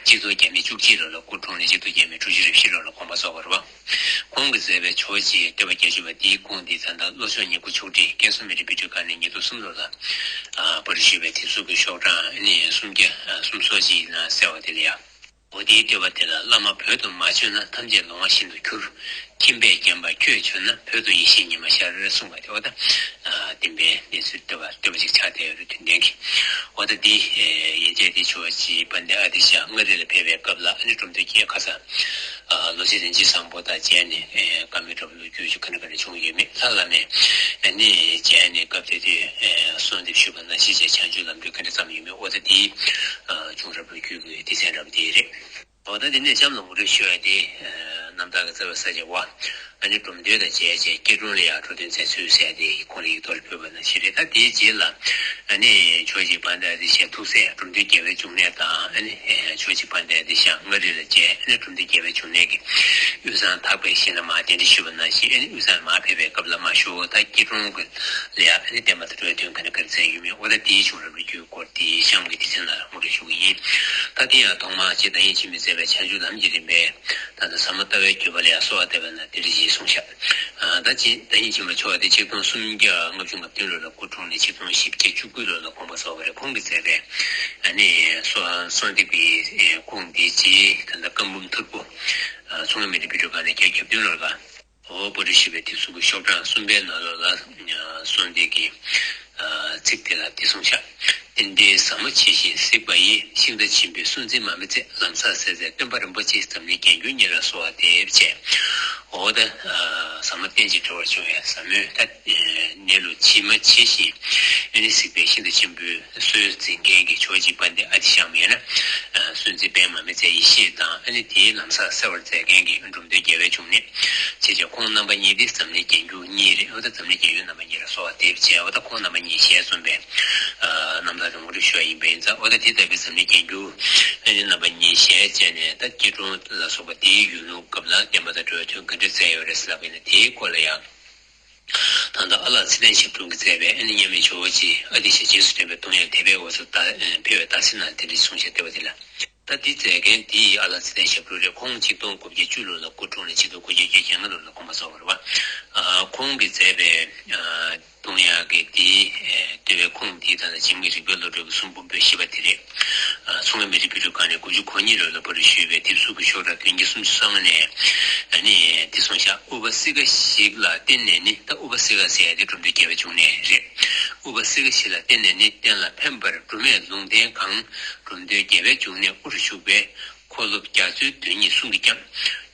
ཆིག་སྟོང་བརྒྱ་མེད་བཅུ་གཅིག་ལོ་ལ་སྐུ་འཁྲུངས་ནས་ཆིག་སྟོང་བརྒྱ་མེད་དྲུག་ཅུ་རེ་བཞི་ལོ་ལ་དགོངས་པ་རྫོགས་པ་རེད་བ། ཁོང་གིས་མཛད་པའི་ཇོ་བོ་རྗེའི་བསྟོད་པ་བརྒྱད་ཅུ་པ་འདིའི་ཁུངས་འདི་ད་ལྟ་བློ་ཕྱོགས་ཉེར་དགུ་ཆོག་ཁྲིགས་ཀན་སུའུ་མི་རིགས་པའི་ཁྲིམས་ཁང་ནས་ཉིས་སྟོང་གསུམ་ལོ་ལ་པར་ཞུས་པའི་དེབ་གཟུགས་ཀྱི་ཤོག་གྲངས་ནི་སུམ་བརྒྱ་སུམ་སོ་གཅིག་ནང་གསལ་བ་དེ་ལ་ཡང་། འོ་དེའི་བསྟོད་པ་དེ་ལ་བླ་མ་བོད་དུ་མ་བྱོན་ན་ཐམས་ཅད་ལོང་བ་བཞིན་དུ་འགྱུར། ཁྱིམ་པས་བརྒྱན་པ་ཁྱོད་བྱོན་ན་བོད་དུ་ཡེ་ཤེས་ཉི་མ་ཤར་གསུངས་པ་དེ། འོ་ད་བདེན་པའི་གནས་ཚུལ་བསྟོད་པ་བསྟོད་པ་ཅིག་ཆགས་བསྡད་ཡོད་རེད་དོན་ལྡན་གྱི། འོ་ད་འདི་ཡན་ཆད་དེ་ཇོ་བོ་རྗེ་དཔལ་ལྡན་ཨ་ཏི་ཤ་མངའ་རིས་ལ་ཕེབས་པའི་སྐབས་ལ་ཨ་ནི་གྲུབ་འབྲས་རྒྱལ་ཁ་ས། ལོ་ཆེན་རིན་ཆེན་བཟང་པོ་དང་མཇལ་ནས་བཀའ་མོལ་འདྲ་པོ་ལོ་རྒྱུས་ཤིག་ག་འདྲ་ག་འདྲ་བྱུང་ཡོད་མེད། ལྷ་བླ་མས་ནི་མཇལ་ནས་སྐབས་དེ་དུས་གསོལ་འདེབས་ཞུས་པ་ནང་བཞིན་བྱས་བྱང་ཆུབ་ལམ་སྒྲོན་ག་འདྲ་བརྩམས་ཡོད་མེད། འོ་ད་དེའི་བྱུང་རབས་ལོ་རྒྱུས་ཀྱི་སྡེ་ཚན་འདྲ་པོ་དེ་རེད། འོ་ད་དེ་ནས་གཤམ་ལ་ངོ་སྤྲོད་ཞུ་ཡ་དེ་རྣམ་ཐར་གྱི་རྩ་བའི་ས་བཅད་པ། ཨ་ནི་འབྲོམ་སྟོན་དང་མཇལ་བྱས་སྐྱིད་གྲོང་ལ་ཡང་འགྲོ་དོན་མཛད་ཚུལ་ཟེར་ཏེ་ཁོང་ལ་ཡིག་ཐོག་ལ་ཕུལ་བ་ནང་བཞིན་རེད། ད་དེའི་རྗེས་ལ་ཨ་ནི་ཇོ་བོ་རྗེ་དཔལ་ལྡན་ཨ་ཏི་ཤའི་ཐུགས་སྲས་འབྲོམ་སྟོན་རྒྱལ་བའི་འབྱུང་གནས་དང་ཨ་ནི་ཇོ་བོ་རྗེ་དཔལ་ལྡན་ཨ་ཏི་ཤ་མངའ་རིས་ལ་མཇལ། ཨ་ནི་འབྲོམ་སྟོན་རྒྱལ་བའི་འབྱུང་གནས་ཀྱིས་དབུས་གཙང་དག་པའི་ཞིང་ལ་མར་གདན་འདྲེན་ཞུས་པ་ནང་བཞིན་ཨ་ནི་དབུས་གཙང་ལ་མར་ཕེབས་པའི་སྐབས་ལ་མ་ཞུ་ད་སྐྱིད་གྲོང་གི་ལ་ཡ་ཨ་ནི་བསྟན་པ་དང་འགྲོ་བའི་དོན་ག་འདྲ་ག་རེ་མཛད་ཡོད་མེད། འོ་ད་དེའི་བྱུང་རབས་ལོ་རྒྱུས་སྐོར་དེའི་གཤམ་གྱི་སྡེ་ཚན་ནང་ལ་ངོ་སྤྲོད་ཞུ་གི་ཡིན། ད་དེ་ཡང་ཐོག་མར་རྗེ་བདག་ཉིད་འཆི་མེད་མཛད་པའི་བྱང་ཆུབ་ལམ་གྱི་རིམ་པའི་ད་ལྟ་ཟབ་མོ་ལྟ་བའི་བརྒྱུད་པ་ལ་ཡང་གསོལ་བ་འདེབས་པ་ན་དེ་འདྲ་ཞིག་གསུངས་ཤག་ད་ཅི་ད་ཉིད་ཕྱིན་པ་མཆོག་དེ་ཆིག་སྟོང་སུམ་བརྒྱ་ལྔ་བཅུ་ང་བདུན་ལོ་ལ་སྐུ་འཁྲུངས་ནས་ཆིག་སྟོང་བཞི་བརྒྱ་བཅུ་དགུ་ལོ་ལ་དགོངས་པ་རྫོགས་པ་རེད། ཁོང་གིས་མཛད་པའི་ཨ་ནི་གསོལ་གསོལ་འདེབས་ཀྱི་ཁུངས་འདི་ཅི་ད་ལྟ་བཀའ་འབུམ་ཐོར་བུ་མཚོ་སྔོན་མི་རིགས་དཔེ་སྐྲུན་ཁང་ནས་བརྒྱད་བརྒྱ་བདུན་ལོ་ལ། འོ་པོ་ཏི་ཞེས་པའི་དེབ་གཟུགས་ཀྱི་ཤོག་གྲངས་གསུམ་པའི་ནང་ལོགས་ལ་གསོལ་འདེབས་ཀྱི་ཚིག་དེ་ལ་འདི་གསུངས་ཤག་རྟེན་འབྲེལ་ཟབ་མོ་ཇི་བཞིན་གཟིགས་པ་ཡིས། ཤིང་རྟ་ཆེན་པོའི་སྲོག་འཛིན་མ་མི་ཚད། ལམ་སྲས་སྲས་མཛད་སྟོན་པ་རིན་པོ་ཆེ། འཛམ་གླིང་རྒྱན་གྱུར་ཉིད་ལ་གསོལ་བ་འདེབས་བྱས། འོ་ད་ཟབ་མོ་རྟེན་ཅིང་འབྲེལ་བར་འབྱུང་བའི་ཟབ་མོའི་ད་གནས་ལུགས་ཇི་མ་ཇི་བཞིན་ཨ་ནི་གཟིགས་པའི་ཤིང་རྟ་ཆེན་པོའི་སྲོག་འཛིན་མཁན་གྱི་ཇོ་བོ་རྗེ་དཔལ་ལྡན་ཨ་ཏི་ཤ་ཡིན་ན་སྲོག་འཛིན་པའི་མ་མི་ཚད་ཡེ་ཤེས་དང་ཨ་ནི་དེའི་ལམ་སྲས་སྲས་པ་མཛད་མཁན་གྱི་འབྲོམ་སྟོན་རྒྱལ་བའི་འབྱུང་གནས། བྱས་ཙང་ཁོང་རྣམ་པ་གཉིས་དེ་འཛམ་གླིང་རྒྱན་གྱུར་གཉིས་རེད། འོ་ད་འཛམ་གླིང་རྒྱན་གྱུར་རྣམ་པ་གཉིས་ལ་གསོལ་བ་འདེབས་བྱས། འོ་ད་ཁོང་རྣམ་པ་གཉིས་ཞལ་གསུངས་པའི་རྣམ་ཐར་དེ་ངོ་སྤྲོད་ཞུ་བ་ཡིན་པ་ཡིན་ཙང་། འོ་ད་དེ་ལྟ་བུའི་འཛམ་གླིང་རྒྱན་གྱུར་རྣམ་པ་གཉིས་ཞལ་མཇལ་ནས་ད་སྐྱིད་གྲོང་ལ་སོགས་པ་དེའི་ཡུལ་ལུང་སྐབས་ལ་བསྟན་པ་དང་འགྲོ་བའི་དོན་ག་འདྲ་མཛད་ཡོད་རེད་ཟེར་ལབ་པ་ཡིན་ན། དེའི་སྐོར་ལ་ཡང་ད་ལྟ་ཨ་ལགས་ཚེ་བརྟན་ཞབས་དྲུང་གིས་མཛད་པའི་ཨ་ནི་མཉམ་མེད་ཇོ་བོ་རྗེ་ཨ་ཏི་ཤ་རྗེས་སུ་སྟོན་པའི་གཏོང་ཡང་དད་པའི་འོད་ཟེར་ཕེབས་པའི་རྟགས་གསལ་ནང་དེ་འདྲ་གསུངས་ཤག་བསྟོད་པ་དེ་ལ། ད་འདི་མཛད་མཁན་དེ་ཡི་ཨ་ལགས་ཚེ་བརྟན་ཞབས་དྲུང་རེད། ཁོང་ཆིག་སྟོང་དགུ་བརྒྱ་བཅུ་ལོ་ལ་སྐུ་འཁྲུངས་ནས་ཆིག་སྟོང་དགུ་བརྒྱ་བརྒྱད་ཅུ་གྱ་ལྔ་ལོ་ལ་དགོངས་པ་རྫོགས་པ་རེད་བ། ཁོང་གིས་མཛད་པའི་གཏོང་ཡག་གི་དེའི་བསྟོད་པའི་ཁུངས་དེ་ད་ལྟ་འཇིགས་མེད་རིག་པའི་བློ་གྲོས་ཀྱི་གསུང་འབུམ་པོད་བཞི་པ་དེ་རེད། མཚོ་སྔོན་མི་རིགས་དཔེ་སྐྲུན་ཁང་ནས་དགུ་བཅུ་གོ་གཉིས་ལོ་ལ་པར་ཞུས་པའི་དེབ་གཟུགས་ཀྱི་ཤོག་གྲངས་བདུན་བརྒྱ་སུམ་ཅུ་སོ་ལྔ་ནས་ཨ་ནི་འདི་གསུངས་ཤག་དབུ་པ་སིལ་ཀ་ཞིག་ལ་བརྟེན་ནས་ནི། ད་དབུ་པ་སིལ་ཀ་ཟེར་ཡ་དེ་འབྲོམ་སྟོན་རྒྱལ་བའི་འབྱུང་གནས་རེད། དབུ་པ་སིལ་ཀ་ཞིག་ལ་བརྟེན་ནས་ནི་གཏན་ལ་ཕན་པར་འབྲུ་མེད་ལུང་བསྟན་གང་། འབྲོམ་སྟོན་རྒྱལ་བའི་འབྱུང་གནས་དབུ་རུ་བཞུགས་པས། འཁོར་སློབ་རྒྱ་མཚོའི་དོན་གཉིས་གསུང་གིས་བསྐྱངས།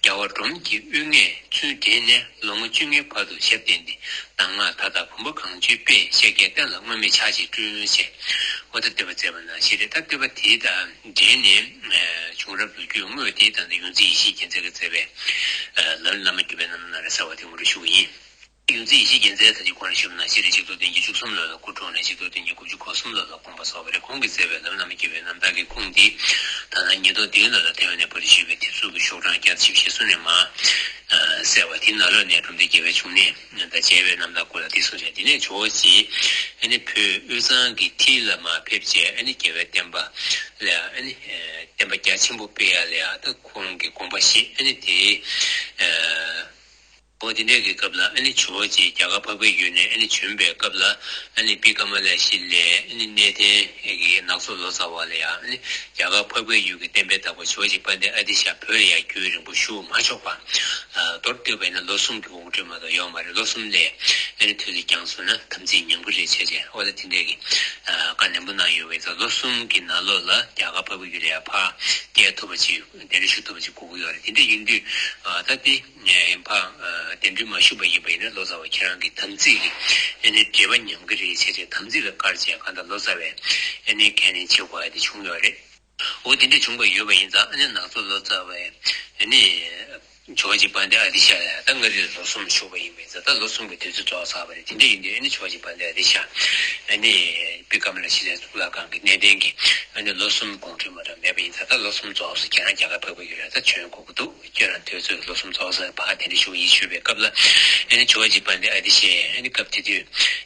རྒྱལ་བ་འབྲོམ་གྱི་དབུས་ངས་ཚུར་འདྲེན་ནས། ལོ་ངོ་བཅོ་ལྔའི་བར་དུ་ཞབས་བརྟན་ཏེ། གདམས་ངག་མཐའ་དག་བུམ་པ་གང་བྱོའི་དཔེ། ཤཱཀྱའི་བསྟན་ལ་སྔོན་མེད་ཕྱག་ཕྱིར་བསྐྲུན་ཞེས། འོ་ད་བསྟོད་པ་མཛད་པ་ནང་བཞིན་རེད། ད་བསྟོད་པ་དེ་དང་འབྲེལ་ནས་བྱུང་རབས་ལོ་རྒྱུས་དངོས་དེ་དང་ཡོངས་འཛིན་ཡེ་ཤེས་རྒྱལ་མཚན་གྱིས་མཛད་པའི་ལམ་རིམ་བླ་མ་བརྒྱུད་པའི་རྣམ་ཐར་ནང་ལ་གསལ་བ་དེ་ངོ་སྤྲོད་ཞུ་གི་ཡིན། ཡོངས་འཛིན་ཡེ་ཤེས་རྒྱལ་མཚན་ད་ཅི་གོང་ལ་ཞུས་པ་ནང་བཞིན་རེད། ཆིག་སྟོང་བདུན་བརྒྱ་བཅུ་གསུམ་ལོ་ལ་སྐུ་འཁྲུངས་ནས་ཆིག་སྟོང་བདུན་བརྒྱ་དགུ་བཅུ་གོ་གསུམ་ལོ་ལ་དགོངས་པ་རྫོགས་པ་རེད། ཁོང་གིས་མཛད་པའི་ལམ་རིམ་བླ་མ་བརྒྱུད་པའི་རྣམ་ཐར་གྱི་ཁུངས་འདི་ད་ལྟ་ཉིས་སྟོང་བདུན་ལོ་ལ་ཐའེ་ཝན་ནས་པར་ཞུས་པའི་དེབ་གཟུགས་ཀྱི་ཤོག་གྲངས་བརྒྱ་དང་བཞི་བཅུ་ཞེ་གསུམ་ནས་མར་གསལ་བ་དེའི་ནང་ལོགས་ནས་འབྲོམ་སྟོན་རྒྱལ་བའི་འབྱུང་གནས་དང་མཇལ་བའི་རྣམ་ཐར་སྐོར་ལ་འདི་གསུངས་ཤག་དེ་ནས་ཇོ་བོ་རྗེ་ཨ་ནི་བོད་དབུས་གཙང་གི་མཐིལ་ལ་མར་ཕེབས་བྱས་ཨ་ནི་རྒྱལ་བའི་བསྟན་པ་ལ་ཨ་ནི་བསྟན་པ་རྒྱ་ཆེན་པོ་སྤེལ་ཡ་ལ་ཡ་ད་ཁོང་གི་དགོངས་པ་བཞེས། ཨ་ནི་དེའི་འོ་དེ་འདྲའི་གི་སྐབས་ལ་ཨ་ནི་ཇོ་བོ་རྗེ་རྒྱ་གར་འཕགས་པའི་ཡུལ་ནས་ཨ་ནི་བྱོན་པའི་སྐབས་ལ་ཨ་ནི་པི་ཀ་མ་ལ་ཤཱི་ལའི་ཨ་ནི་གནས་བརྟན་གྱི་ནག་ཚོ་ལོ་ཙཱ་བ་ལ་ཡང་ཨ་ནི་རྒྱ་གར་འཕགས་པའི་ཡུལ་གྱི་བསྟན་པའི་བདག་པོ་ཇོ་བོ་རྗེ་དཔལ་ལྡན་ཨ་ཏི་ཤ་བོད་ལ་ཡང་རྒྱུན་རིང་པོ་བཞུགས་མ་ཆོག་པ། མདོར་བསྡུས་པ་ཡིན་ན་ལོ་གསུམ་གྱི་དབང་སྒྲོན་མ་གཏོགས་ཡོད་མ་རེད། ལོ་གསུམ་ལས་ ཨ་ནི་དུས་ལ་འགྱངས་སོང་ན་དམ་ཚིག་ཉམས་ཀྱི་རེད་བྱས་བྱས། འོ་ད་དེ་འདྲས་ཀྱི་ཨ་བཀའ་ནན་པོ་གནང་ཡོད་པས། ད་ལོ་གསུམ་གྱི་ནང་ལོགས་ལ་རྒྱ་གར་འཕགས་པའི་ཡུལ་ལ་ཡང་ཕར་སྐྱེལ་ཐུབ་པ་ཅིག་གདན་འདྲེན་ཞུ་ཐུབ་པ་ཅིག་དགོས་ཀྱི་ཡོད་རེད། དེ་འདྲས་ཡིན་དུས་ཨ་ད་དེ་ཕར་ཨ་གདན་འདྲེན་མ་ཞུས་པ་ཡིན་པ་ཡིན་ན་ལོ་ཙཱ་བ་ཁྱེད་རང་གི་དམ་ཚིག་གི་ཨ་ནི་འབྲེལ་བ་ཉམས་ཀྱི་རེད་བྱས་བྱས། དམ་ཚིག་ལ་བཀར་བྱས་གང་ལྟར་ལོ་ཙཱ་བའི་ཨ་ནི་ཁས་ལེན་བྱེད་དགོས་ཡ་དེ་བྱུང་ཡོད་རེད། འོ་དེ་འདྲ་བྱུང་བ་ཡོད་པ་ཡིན་ཙང་། ཨ་ནི་ནག་ཚོ་ལོ་ཙཱ་བས་ཨ་ནི་ཇོ་བོ་རྗེ་དཔལ་ལྡན་ཨ་ཏི་ཤ་ལ་ད་མངའ་རིས་ལོ་གསུམ་བཞུགས་པ་ཡིན་པས། ད་ལོ་གསུམ་གྱི་དུས་ཚོད་རྫོགས་ཚར་བ་རེད། དེ་འདྲ་ཡིན་དུས་ཨ་ནི་ཇོ་བོ་རྗེ་དཔལ་ལྡན་ཨ་ཏི་ཤ་ཨ་ནི་བི་ཀ་མ་ལ་ཤི་ལའི་གཙུག་ལག་ཁང་གི་གནས་བརྟན་གྱི་ཨ་ནི་ལོ་གསུམ་དགོངས་འཁྲོལ་མ་གཏོགས་མེད་པ་ཡིན་ཙང་། ད་ལོ་གསུམ་རྫོགས་སོང་། ཁྱེད་རང་རྒྱ་གར་འཕགས་པའི་ཡུལ་ལ་ད་བྱོན་དགོས་ཀྱི་འདུག་ཁྱོད་རང་དུས་ཚོད་ལོ་གསུམ་རྫོགས་སོང་། ཕར་དེ་འདྲ་བཞུགས་ཡིན་ཞུས་པའི་སྐབས་ལ། ཨ་ནི་ཇོ་བོ་རྗེ་དཔལ་ལྡན་ཨ་ཏི་ཤས་ཨ་ནི་སྐབས་དེ་དུས་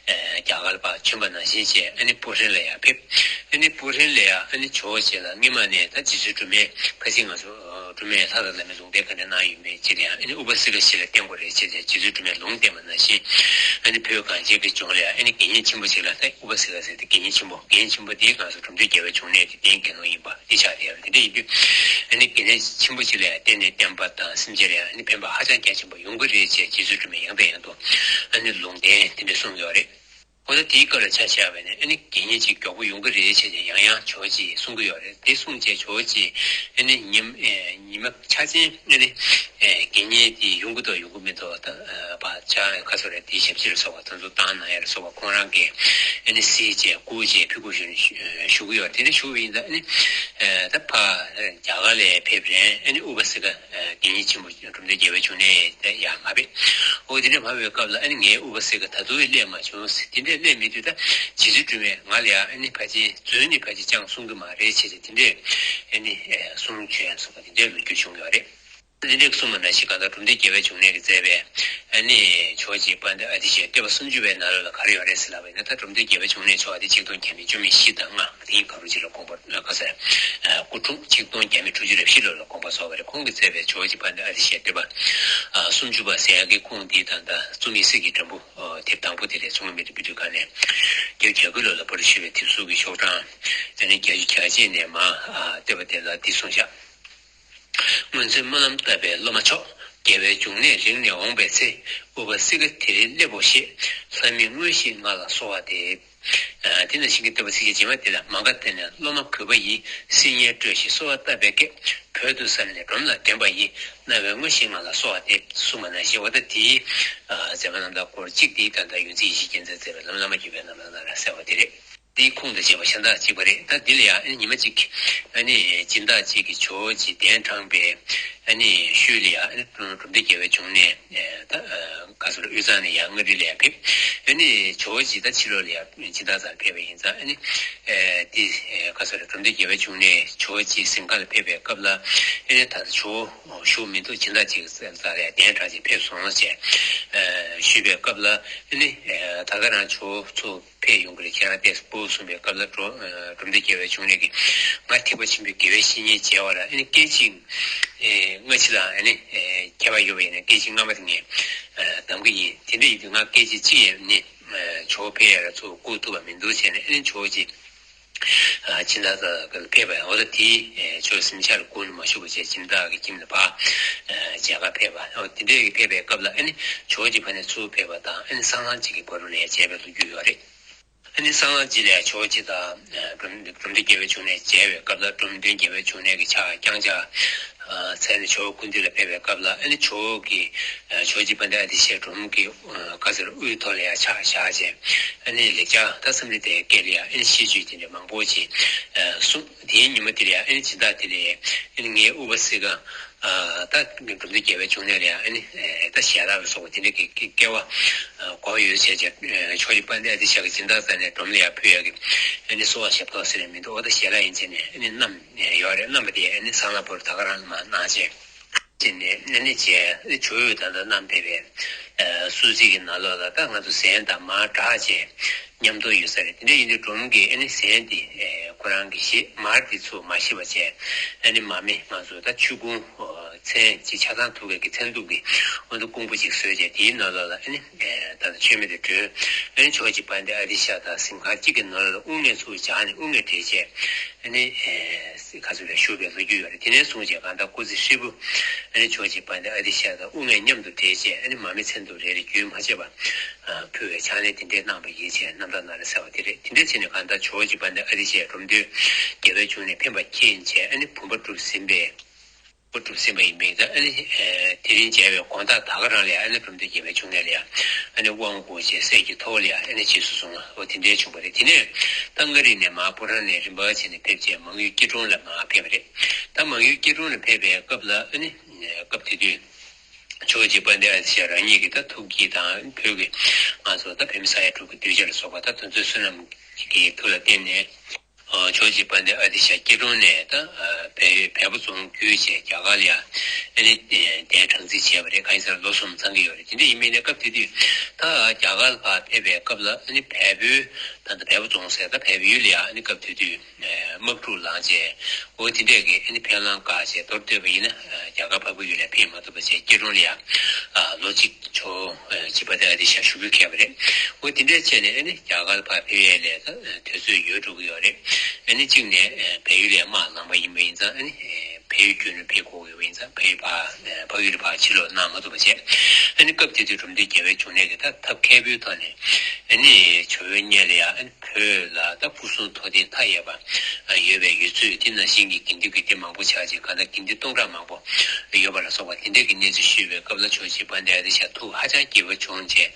ཨ་རྒྱ་གར་ལ་ཕར་བྱོན་པ་ནང་བཞིན་བྱས། ཨ་ནི་སྤུ་ཧྲེང་ལ་ཡར་ཕེབས། ཨ་ནི་སྤུ་ཧྲེང་ལ་ཡར་ཨ་ནི་ཇོ་བོ་རྗེ་ལ་སྔོན་མ་ནས་ད་རྗེ་བཙུན་སྒྲོལ་མས་ཕལ་ཆེར་ང་ཚོ་སྒྲོལ་མས་ལྷ་དང་བླ་མའི་ལུང་བསྟན་ག་འདྲ་གནང་ཡོད་མེད་ཅིག་ལ་ཡང་། ཨ་ནི་ཨུ་པ་སི་ཀ་ཞིག་ལ་བསྟེན་དགོས་རེད་ཅེས་བྱས་རྗེ་བཙུན་སྒྲོལ་མས་ལུང་བསྟན་པ་ནང་བཞིན། ཨ་ནི་བོད་གངས་ཅན་གྱི་ལྗོངས་ལ་ཡང་ཨ་ནི་དགེ་བསྙེན་ཆེན་པོ་ཞིག་ལ། ད་ཨུ་པ་སི་ཀ་ཟེར་དེ་དགེ་བསྙེན་ཆེན་པོ། དགེ་བསྙེན་ཆེན་པོ་དེའི་སྐབས་སུ་འབྲོམ་སྟོན་རྒྱལ་བའི་འབྱུང་གནས་ཀྱི་རྟེན་གྱི་ནང་ཡིན་པ་དེ་ཆགས་བསྡད་ཡོད་རེད། དེ་འདྲ་ཡིན་དུས་ཨ་ནི་དགེ་བསྙེན་ཆེན་པོ་ཞིག་ལ་ཡང་བརྟེན་ནས་བསྟན་པ་དང་སེམས་ཅན་ལ་ཡང་ཨ་ནི་ཕན་པ་ཧ་ཅང་རྒྱ་ཆེན་པོ་ཡོང་གི་རེད་ཅེས་རྗེ་བཙུན་སྒྲོལ་མས་ཡང་དང་ཡང་དུ་ཨ་ནི་ལུང་བསྟན་དེ་འདྲ་གསུངས་ཡོད་རེད། འོ་ད་དེའི་སྐབས་ལ་ཆ་བཞག་པ་ཡིན་ན་ཨ་ནི་དགེ་བསྙེན་ཅིག་མགྱོགས་པོ་ཡོང་གི་རེད་ཅེས་ཀྱང་ཡང་ཡང་ཇོ་བོ་རྗེས་གསུང་གི་ཡོད་རེད། དེ་གསུངས་བྱས་ཇོ་བོ་རྗེས་ཨ་ནི་ཉིན་ཨེ་ཉི་མ་ཆ་ཅན་ཨ་ནི་ཨེ་དགེ་བསྙེན་དེ་ཡོང་གི་འདུག་ཡོང་གི་མི་འདུག་ད་ཨ་ཕར་ཕྱག་ཁ་སོ་རེད། དེའི་ཞབས་ཕྱི་ལ་སོགས་པ་དེ་ཚོ་བཏང་གནང་ཡ་ལ་སོགས་པ་ཁོང་རང་གིས་ཨ་ནི་གཟིགས་བྱས་བསྐུར་བྱས་ཕྲུ་གུ་གཞོན་ཞུ་གི་ཡོད་རེད། དེ་འདྲ་ཞུ་བ་ཡིན་ཙང་ཨ་ནི་ཨེ་ད་ཕར་རྒྱ་གར་ལ་ཕེབས་རན་ཨ་ནི་ཨུ་པ་སི་ཀ་དགེ་བསྙེན་ཆེན་པོ་འབྲོམ་སྟོན་རྒྱལ་བའི་འབྱུང་གནས་དེ་ཡར་མར་ཕེབས། འོ་དེ་འདྲ་མར་ཕེབས་པའི་སྐབས་ལ་ཨ་ནི་ངའི་ཨུ་པ་སི་ཀ་ད་དུང་སླེབས་མ་བྱུང་ཟེར། དེ་འདྲ་སླེབས་མེད་དུས་ད་རྗེ་བཙུན་སྒྲོལ་མས་ང་ལ་ཡང་ཨ་ནི་ཕལ་ཆེར་རྫུན་ནས་ཕལ་ཆེར་ཅང་གསུང་གི་མ་རེད་ཅེས་བྱས་དེ་འདྲས་ཨ་ནི་གསུང་བྱོན་སོང་བ་དེ་འདྲའི་ལོ་རྒྱུས་བྱུང་ཡོད་རེད། དེ་འདྲས་གསུངས་པ་ནང་བཞིན་གང་ལྟར་འབྲོམ་སྟོན་རྒྱལ་བའི་འབྱུང་གནས་ཀྱིས་མཛད་པའི་ཨ་ནི་ཇོ་བོ་རྗེ་དཔལ་ལྡན་ཨ་ཏི་ཤའི་བསྟོད་པ་སུམ་ཅུ་པའི་ནང་ལོགས་ལ་ག་རེ་ཡོད་རེད་ཟེར་ལབ་པ་ཡིན་ན། ད་འབྲོམ་སྟོན་རྒྱལ་བའི་འབྱུང་གནས་ཆོག་ཨ་ཏི་ཆིག་སྟོང་བརྒྱ་མེད་བཅུ་མེད་བཞི་དང་ལྔ་དེའི་སྐབས་རུ་ཅིག་ལ་དགོངས་པ་ཁ་སེ་སྐུ་འཁྲུངས་ཆིག་སྟོང་བརྒྱ་མེད་དྲུག་ཅུ་རེ་བཞི་ལོ་ལ་དགོངས་པ་རྫོགས་པ་རེད། ཁོང་གིས་མཛད་པའི་ཇོ་བོ་རྗེ་དཔལ་ལྡན་ཨ་ཏི་ཤའི་བསྟོད་པ་སུམ་ཅུ་པ་ཟེར་ཡག་གི་ཁུངས་འདི་ད་ལྟ་གཙུག་མིང་སྲིད་ཀྱི་འགྲེལ་པ་དེབ་དང་པོ་དེ་རེད། གཙུག་ལག་སྨིན་གྲོལ་པའི་དུས་ག་ནས་བརྒྱད་བརྒྱ་དགུ་ལོ་ལ་པར་ཞུས་པའི་དེབ་གཟུགས་ཀྱི་ཤོག་གྲངས་དེ་ནས་བརྒྱད་ཅུ་གྱ་གཅིག་ནས་མར་བསྟོད་པ་དེ་ལ་འདི་གསུངས་བཞག་སྔོན་ཚེ་སྨོན་ལམ་བཏབ་པའི་སློབ་མ་མཆོག་རྒྱལ་བའི་འབྱུང་གནས་རིང་ནས་འོངས་པའི་ཚེ། ཨུ་པ་སི་ཀ་དེ་རིང་སླེབས་པོ་ཞེས། ལྷ་མིག་དངོས་ཤིག་ང་ལ་གསོལ་བ་འདེབས། ཨ་དེ་ནང་བཞིན་གྱི་བསྟོད་པ་ཚིགས་བཅད་རྗེས་མ་དེ་ལ། མ་ག་དྷ་ནས་སློབ་མ་གུས་པ་ཡིས། སིལ་སྙན་དཀྲོལ་ཞིང་གསོལ་བ་བཏབ་པའི་སྐད། བོད་དུ་བསམས་ནས་འབྲོམ་ལ་འདྲེན་པ་ཡིན། རྣ་བའི་དངོས་ཤིག་ང་ལ་གསོལ་བ་འདེབས། གསུངས་པ་ནང་བཞིན། འོ་ད་དེའི་ཨ་མཛད་པ་རྣམ་ཐར་སྐོར་གཅིག་དེའི་ད་ལྟ་ཡོངས་འཛིན་ཡེ་ཤེས་རྒྱལ་མཚན་མཛད་པའི་ལམ་བླ་མ་བརྒྱུད་པའི་རྣམ་ཐར་ནང་ལ་གསལ་བ་དེ་རེད། འདིའི་ཁུངས་དང་བཅས་པ་གཞན་དག་གཅིག་པ་རེད། ད་འདི་ལ་ཡང་ཨ་ནི་ཉི་མ་གཅིག་ཨ་ནི་སྦྱིན་བདག་ཅིག་གིས་ཇོ་བོ་རྗེ་གདན་དྲངས་པའི་ཨ་ནི་ཤུལ་ལ་ཡང་ཨ་ནི་འབྲོམ་སྟོན་རྒྱལ་བའི་འབྱུང་གནས་ད་ག་ཟེར་དབུས་གཙང་ནས་ཡང་མངའ་རིས་ལ་ཡང་ཕེབས། ཨ་ནི་ཇོ་བོ་རྗེ་ད་ཕྱི་ལོགས་ལ་ཡང་སྦྱིན་བདག་རྩར་ཕེབས་པ་ཡིན་ཙང་། ཨ་ནི་འདི་ག་ཟེར་འབྲོམ་སྟོན་རྒྱལ་བའི་འབྱུང་གནས་ཇོ་བོ་རྗེ་གཟིམ་ཁང་ལ་ཕེབས་པའི་སྐབས་ལ། ཨ་ནི་ད་ལྟ་ཇོ་བོ་བཞུགས་མི་འདུག་སྦྱིན་བདག་ཅིག་རྩ་ལ་ཡང་གདན་དྲངས་བྱས་ཕེབས་སོང་ཞེས་ཞུས་པའི་སྐབས་ལ། ཨ་ནི་ད་ག་རང་ཇོ་བོ་ཚུར་ཕེབས་ཡོང་གི་རེད། ཁྱེད་རང་ཏོག་ཙམ་སྤོ་གསུངས་པའི་སྐབས་ལ། འབྲོ་འབྲོམ་སྟོན་རྒྱལ་བའི་འབྱུང་གནས་ཀྱིས་ང་ཐེག་པ་ཆེན་པོའི་དགེ་བའི་བཤེས་གཉེན་མཇལ་བ་ལ་ཨ་ནི་སྐད་ཅིག་སྔ་ཕྱི་ལ་ཨ་ནི་ཁྱད་པར་ཡོད་པ་ཡིན་ན་སྐད་ཅིག་སྔ་མ་དེ་ངས་གདམ་གྱི་ཡིན། དེ་འདྲ་ཡིན་དུས་ང་སྐད་ཅིག་གཅིག་ཡང་ནི་ཇོ་བོ་ཕེབས་ཡ་ལ་ཚུར་བསྐུར་ཐུབ་པ་མི་འདུག་བྱས་ནས། ཨ་ནི་ཇོ་བོ་རྗེ་སྦྱིན་བདག་རྩ་ལ་ཕེབས་པ་ཡང་། འོ་ད་དེའི་ཇོ་བོ་གཟིམ་ཤག་ལ་སྒུག་ནས་མ་བཞུགས་པ་བྱས། སྦྱིན་བདག་གི་ཁྱིམ་ལ་ཕར་མཇལ་ཁ་ཕེབས་པ། འོ་དེ་འདྲའི་ཕེབས་པའི་སྐབས་ལ་ཨ་ནི་ཇོ་བོ་རྗེ་ཕར་ནས་ཚུར་ཕེབས་པ་དང་། ཨ་ནི་སང་ལང་རྗེས་ཀྱི་བར་དུ་ལ་ཡང་མཇལ་བའི་ལོ་རྒྱུས་ཡོད་རེད། ཨ་ནི་སང་ལང་རྗེས་ལ་ཇོ་བོ་རྗེ་དང་འབྲོམ་འབྲོམ་སྟོན་རྒྱལ་བའི་འབྱུང་གནས་མཇལ་བའི་སྐབས་ལ། འབྲོམ་སྟོན་རྒྱལ་བའི་འབྱུང་གནས་ཀྱིས་ཕྱག་བརྐྱངས་ཕྱག་འཚལ་ནས་ཇོ་བོ་སྐུ་མདུན་ལ་ཕེབས་པའི་སྐབས་ལ། ཨ་ནི་ཇོ་བོ་གིས་ཇོ་བོ་རྗེ་དཔལ་ལྡན་ཨ་ཏི་ཤའི་སྒྲོམ་གྱི་ག་ཟེར་དབུའི་ཐོག་ལ་ཡང་ཕྱག་བཞག་བྱས། ཨ་ནི་ལེགས་སྦྱར་ད་སེམས་ནི་དེའི་སྐད་ལ་ཡང་ཨ་ནི་ཤིས་བརྗོད་དེ་འདྲ་མང་པོ་ཅིག་གསུངས། དེའི་ཉིན་མོ་དེ་ལ་ཡང་ཨ་ནི་སྦྱིན་བདག་དེ་ལ་ཡང་ཨ་ནི་ངའི་དབུ་བ་སི་ཀ་ད་འབྲོམ་སྟོན་རྒྱལ་བའི་འབྱུང་གནས་ལ་ཡང་ཨ་ནི་ད་ཞལ་ལག་ལ་སོགས་པ་དེ་འདྲ་གི་སྐལ་བ་དགོས་ཡོད་བྱས་བྱས། ཇོ་བོ་རྗེ་དཔལ་ལྡན་ཨ་ཏི་ཤ་གིས་སྦྱིན་བདག་རྩ་ནས་སྒྲོམ་ལ་ཡང་ཕུལ་ཡག་གི་ཨ་ནི་གསོལ་བ་ཞབས་ཏོག་ཟེར་ནས་མི་འདུག་འོ་ད་ཞལ་ལག་ཡིན་བྱས་ནས་ཨ་ནི་བསྣམས་ཡོད་རེད། བསྣམས་པ་དེ་ཨ་ནི་སང་ལ་བོར་ད་ག་རང་ལ་མར་གནང་བྱས། ཅེས་ནས་ཨ་ནི་བྱས། ཨ་ནི་ཇོ་བོས་ད་ལྟ་བསྣམས་ཕེབས་པའི་གསོལ་ཚིགས་ཀྱི་ནང་ལོགས་ལ་ད་ང་ཚོ་ཟན་དང་མར་སྦྲགས་བྱས་མཉམ་དུ་ཡོད་ས་རེད། དེ་འདྲ་ཡིན་དུས་སྒྲོམ་གྱིས་ཨ་ནི་ཟན་དེ་ཁོ་རང་གིས་བཞེས། མར་དེ་ཚུར་མ་བཞེས་པ་བྱས། ཨ་ནི་མར་མེ་ང་ཚོ་ད་ཆུ་ཁུང་ མཚན་གྱི་ཆ་ཚང་ཐུག་པའི་གི་མཚན་གཏུབ་ཀྱི་འོ་ན་ཀོང་པོ་ཅིག་བཟོས་བྱས། དེའི་ནང་ལོགས་ལ་ཨ་ནི་ད་ལྟ་མཆོད་མེ་དེ་སྒྲོན། ཨ་ནི་ཇོ་བོ་རྗེ་དཔལ་ལྡན་ཨ་ཏི་ཤ་དང་གཟིམ་ཁང་གཅིག་གི་ནང་ལ་དབུ་སྔས་ཚུར་བཞག་ནས་དབུ་སྔས་སྦྲེལ་བྱས། ཨ་ནི་ཁ་སོ་རེ་བཞུགས་པའི་ལོ་རྒྱུས་ཡོད་རེད། དེ་ནས་བཟུང་བྱས་གང་ལྟར་སྐུ་ཚེ་ཧྲིལ་པོ་ཨ་ནི་ཇོ་བོ་རྗེ་དཔལ་ལྡན་ཨ་ཏི་ཤ་དང་དབུ་སྔས་མཉམ་དུ་སྦྲེལ་བྱས། ཨ་ནི་མ་མི་མཚན་ཐོ་རེ་རེ་རྒྱུན་མ་ཆད་པར་ཕུལ་བའི་ཕྱག་ལེན་དེ་འདྲས་གནང་བ་ཡིན་ཞེས་རྣམ་ཐར་ནང་ལ་གསལ་བ་དེ་རེད། དེ་འདྲས་བྱས་ནས་གང་ལྟར་ཇོ་བོ་རྗེ་དཔལ་ལྡན་ཨ་ཏི་ཤས་འབྲོམ་སྟོན་རྒྱལ་བའི་འབྱུང་གནས་ཕེབས་པ་མཁྱེན་བྱས། ཨ་ནི་བུམ་པ་གྲུབ་ཟིན་པའི། པོ་གྲུབ་ཟིན་པ་ཡིན་པས། ད་ཨ་ནི་དེ་རིང་མཇལ་བའི་དགོང་དག་ད་ག་རང་ལ་ཡང་ཨ་ནི་འབྲོམ་སྟོན་རྒྱལ་བའི་འབྱུང་གནས་ལ་ཡང་ཨ་ནི་དབང་བསྐུར་བྱས་སྲས་ཀྱི་ཐོག་ལ་ཡང་ཨ་ནི་རྗེས་སུ་བཟུང་བ་འོ་དེ་འདྲའི་བྱུང་བ་རེད། དེ་ནས་ད་མངའ་རིས་ནས་མར་སྤུ་ཧྲང་ནས་རིམ་པ་བྱས་ནས་ཕེབས་བྱས་མང་ཡུལ་སྐྱིད་གྲོང་ལ་མར་ཕེབས་པ་རེད། ད་མང་ཡུལ་སྐྱིད་གྲོང་ལ་ཕེབས་པའི་སྐབས་ལ་ཨ་ནི་སྐབས་དེ་དུས་ཇོ་བོ་རྗེ་དཔལ་ལྡན་ཨ་ཏི་ཤ་རང་ཉིད་ཀྱི་ད་ཐུགས་དགྱེས་དང་བོད་ཀྱི་ང་ཚོ་ད་བོད་མི་ས་ཡ་དྲུག་གི་གདུལ་བྱ་ལ་སོགས་པ་ད་དེ་ཚོའི་བསོད་ནམས་ཀྱི་མཐུ་ལ་བརྟེན་ནས། ཇོ་བོ་རྗེ་དཔལ་ལྡན་ཨ་ཏི་ཤ་སྐྱིད་གྲོང་ནས་ད་བལ་ཡུལ་བལ་པོ་རྫོང་བརྒྱུད་བྱས་རྒྱ་གར་ལ་ཡང་ཨ་ནི་གདན་དྲངས་རྩིས་བྱས་པ་རེད། གང་ཡིན་ཟེར་ན་ལོ་གསུམ་ཚང་གི་ཡོད་རེད། དེ་འདྲ་ཡིན་མིན་ནས་སྐབས་དེ་དུས་ད་རྒྱ་གར་ལ་ཕར་ཕེབས་པའི་སྐབས་ལ་ཨ་ནི་བལ་པོའི་ད་ལྟ་བལ་པོ་རྫོང་ཟེར་ད་བལ་པོའི་ཡུལ་ལ་ཡང་ཨ་ནི་སྐབས་དེ་དུས་དམག་འཁྲུག་ལངས་བྱས་འོ་དེ་འདྲས་ཀྱི་ཨ་ནི་ཕན་ལམ་བཀག་བྱས་མདོར་བསྡུས་པ་ཡིན་ན་རྒྱ་གར་འཕགས་པའི་ཡུལ་ལ་ཕེབས་མ་ཐུབ་པ་བྱས་སྐྱིད་གྲོང་ལ་ཡང་ལོ་གཅིག་ཇོ་བོ་རྗེ་དཔལ་ལྡན་ཨ་ཏི་ཤ་བཞུགས་ཕུལ་མཁན་པ་རེད། འོ་དེ་འདྲས་བྱས་ནས་ཨ་ནི་རྒྱ་གར་ལ་ཕར་ཕེབས་ཡས་ལས་ད་དུས་ཚོད་ཡོལ་འགྲོ་གི་ཡོད་རེད། ཨ་ནི་གཅིག་ནས་བལ་ཡུལ་ལ་དམག་ལངས་པ་ཡིན་པ་ཡིན་ཙང་ཨ་ནི་བལ་ཡུལ་བརྒྱུད་ནས་ཕེབས་དགོས་ཀྱི་ཡོད་པ་ཡིན་ཙང་བལ་ཡུལ་ཕར་འཕགས་ཡུལ་ཕར་ཕྱིར་ལོག་གནང་མ་ཐུབ་པ་བྱས། ཨ་ནི་སྐབས་དེ་དུས་འབྲོམ་སྟོན་རྒྱལ་བའི་འབྱུང་གནས་ཀྱིས་ད་ཐབས་མཁས་པོའི་ཐོག་ནས་ཨ་ནི་ཇོ་བོའི་མཉན་ལ་ཡ་ཨ་ནི་བོད་ལ་ད་སྐུ་གསུང་ཐུགས་རྟེན་མཐའ་ཡས་པ་ཡོད་པའི་ཡུལ་ཚོ་དེ་ནང་བཞིན་གྱི་དགེ་འདུན་གྱི་སྡེ་མང་པོ་ཆགས་ཅིང་གང་ལྟར་དགེ་འདུན་སྟོང་ཕྲག་མང་པོ་ཡོད་པ་ལ་སོགས་པ་དེ་འདྲའི་གི་གནས་ཚུལ་ཞུས་པའི་སྐབས་ལ་ཇོ་བོ་རྗེ་དཔལ་ལྡན་ཨ་ཏི་ཤ་ཐུགས་ཧ་ཅང་དགྱེས་པ་བྱུང་རྗེས་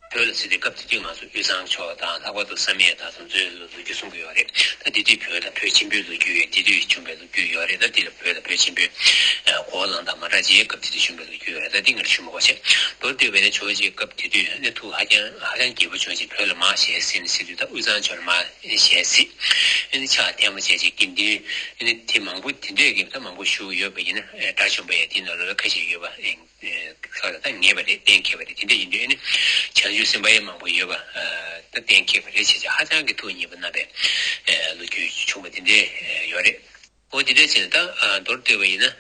བོད་ལ་ཚུད་དེ་སྐབས་དེ་དུས་ང་ཚོ་དབུས་གཙང་ཕྱོགས་དང་ལྷག་པར་དུ་བསམ་ཡས་དང་དེ་ཚོའི་ལོ་རྒྱུས་གསུང་གི་ཡོད་རེད། ད་དེ་དུས་བོད་དང་བོད་ཆེན་པོའི་ལོ་རྒྱུས་ཡོད། དེ་དུས་བྱུང་བའི་ལོ་རྒྱུས་ཡོད་རེད། ད་དེ་ལ་བོད་དང་བོད་ཆེན་པོའི་གོ་ལངས་དང་མ་འདྲ་ཅིག་སྐབས་དེ་དུས་བྱུང་བའི་ལོ་རྒྱུས་ཡོད་རེད། ད་འདི་ངས་ཞུ་མི་དགོས་བྱས། མདོར་བསྡུས་པ་ཡིན་ན་ཇོ་བོ་རྗེ་སྐབས་དེ་དུས་ཨ་ནི་ཐུགས་ཧ་ཅང་ཧ་ཅང་དགྱེས་པོ་བྱུང་ཞིང་བོད་ལ་མར་ཞལ་གཟིགས་ནས་ཟེར་དུས་ད་དབུས་གཙང་ཕྱོགས་ལ་མར་ཞལ་གཟིགས། ཨ་ནི་ཕྱག་ཐལ་མོ་བྱས་ཅིག་དགེ་འདུན་ཨ་ནི་དེ་མང་པོ་དེ་འདྲས་ཀྱི་ད་མང་པོ་བཞུགས་ཡོད་པ་ཡིན་ན་དགྲ་བཅོམ་པ་ཡང་དེའི་ནང་ལོགས་ལ་ཁ་ཤས་ཡོད་པ་ཨེ་ཁ་ལ་ད་ངེས་པ་རེད། གཏན་འཁེལ་བ་རེད། དེ་འདྲས་ཡིན་དུས་ཨ་ནི་བྱང་ཆུབ་སེམས་དཔའ་ཡང་མང་པོ་ཡོད་པ་ད་གཏན་འཁེལ་བ་རེད། བྱས་ཙང་ཧ་ཅང་གི་ཐུགས་མཉེས་པོ་གནང་བའི་ལོ་རྒྱུས་བྱུང་བ་དེ་འདྲས་ཡོད་རེད། འོ་དེ་འདྲ་བྱས་ན་ད་མདོར་བསྡུས་པ་ཡིན་ན་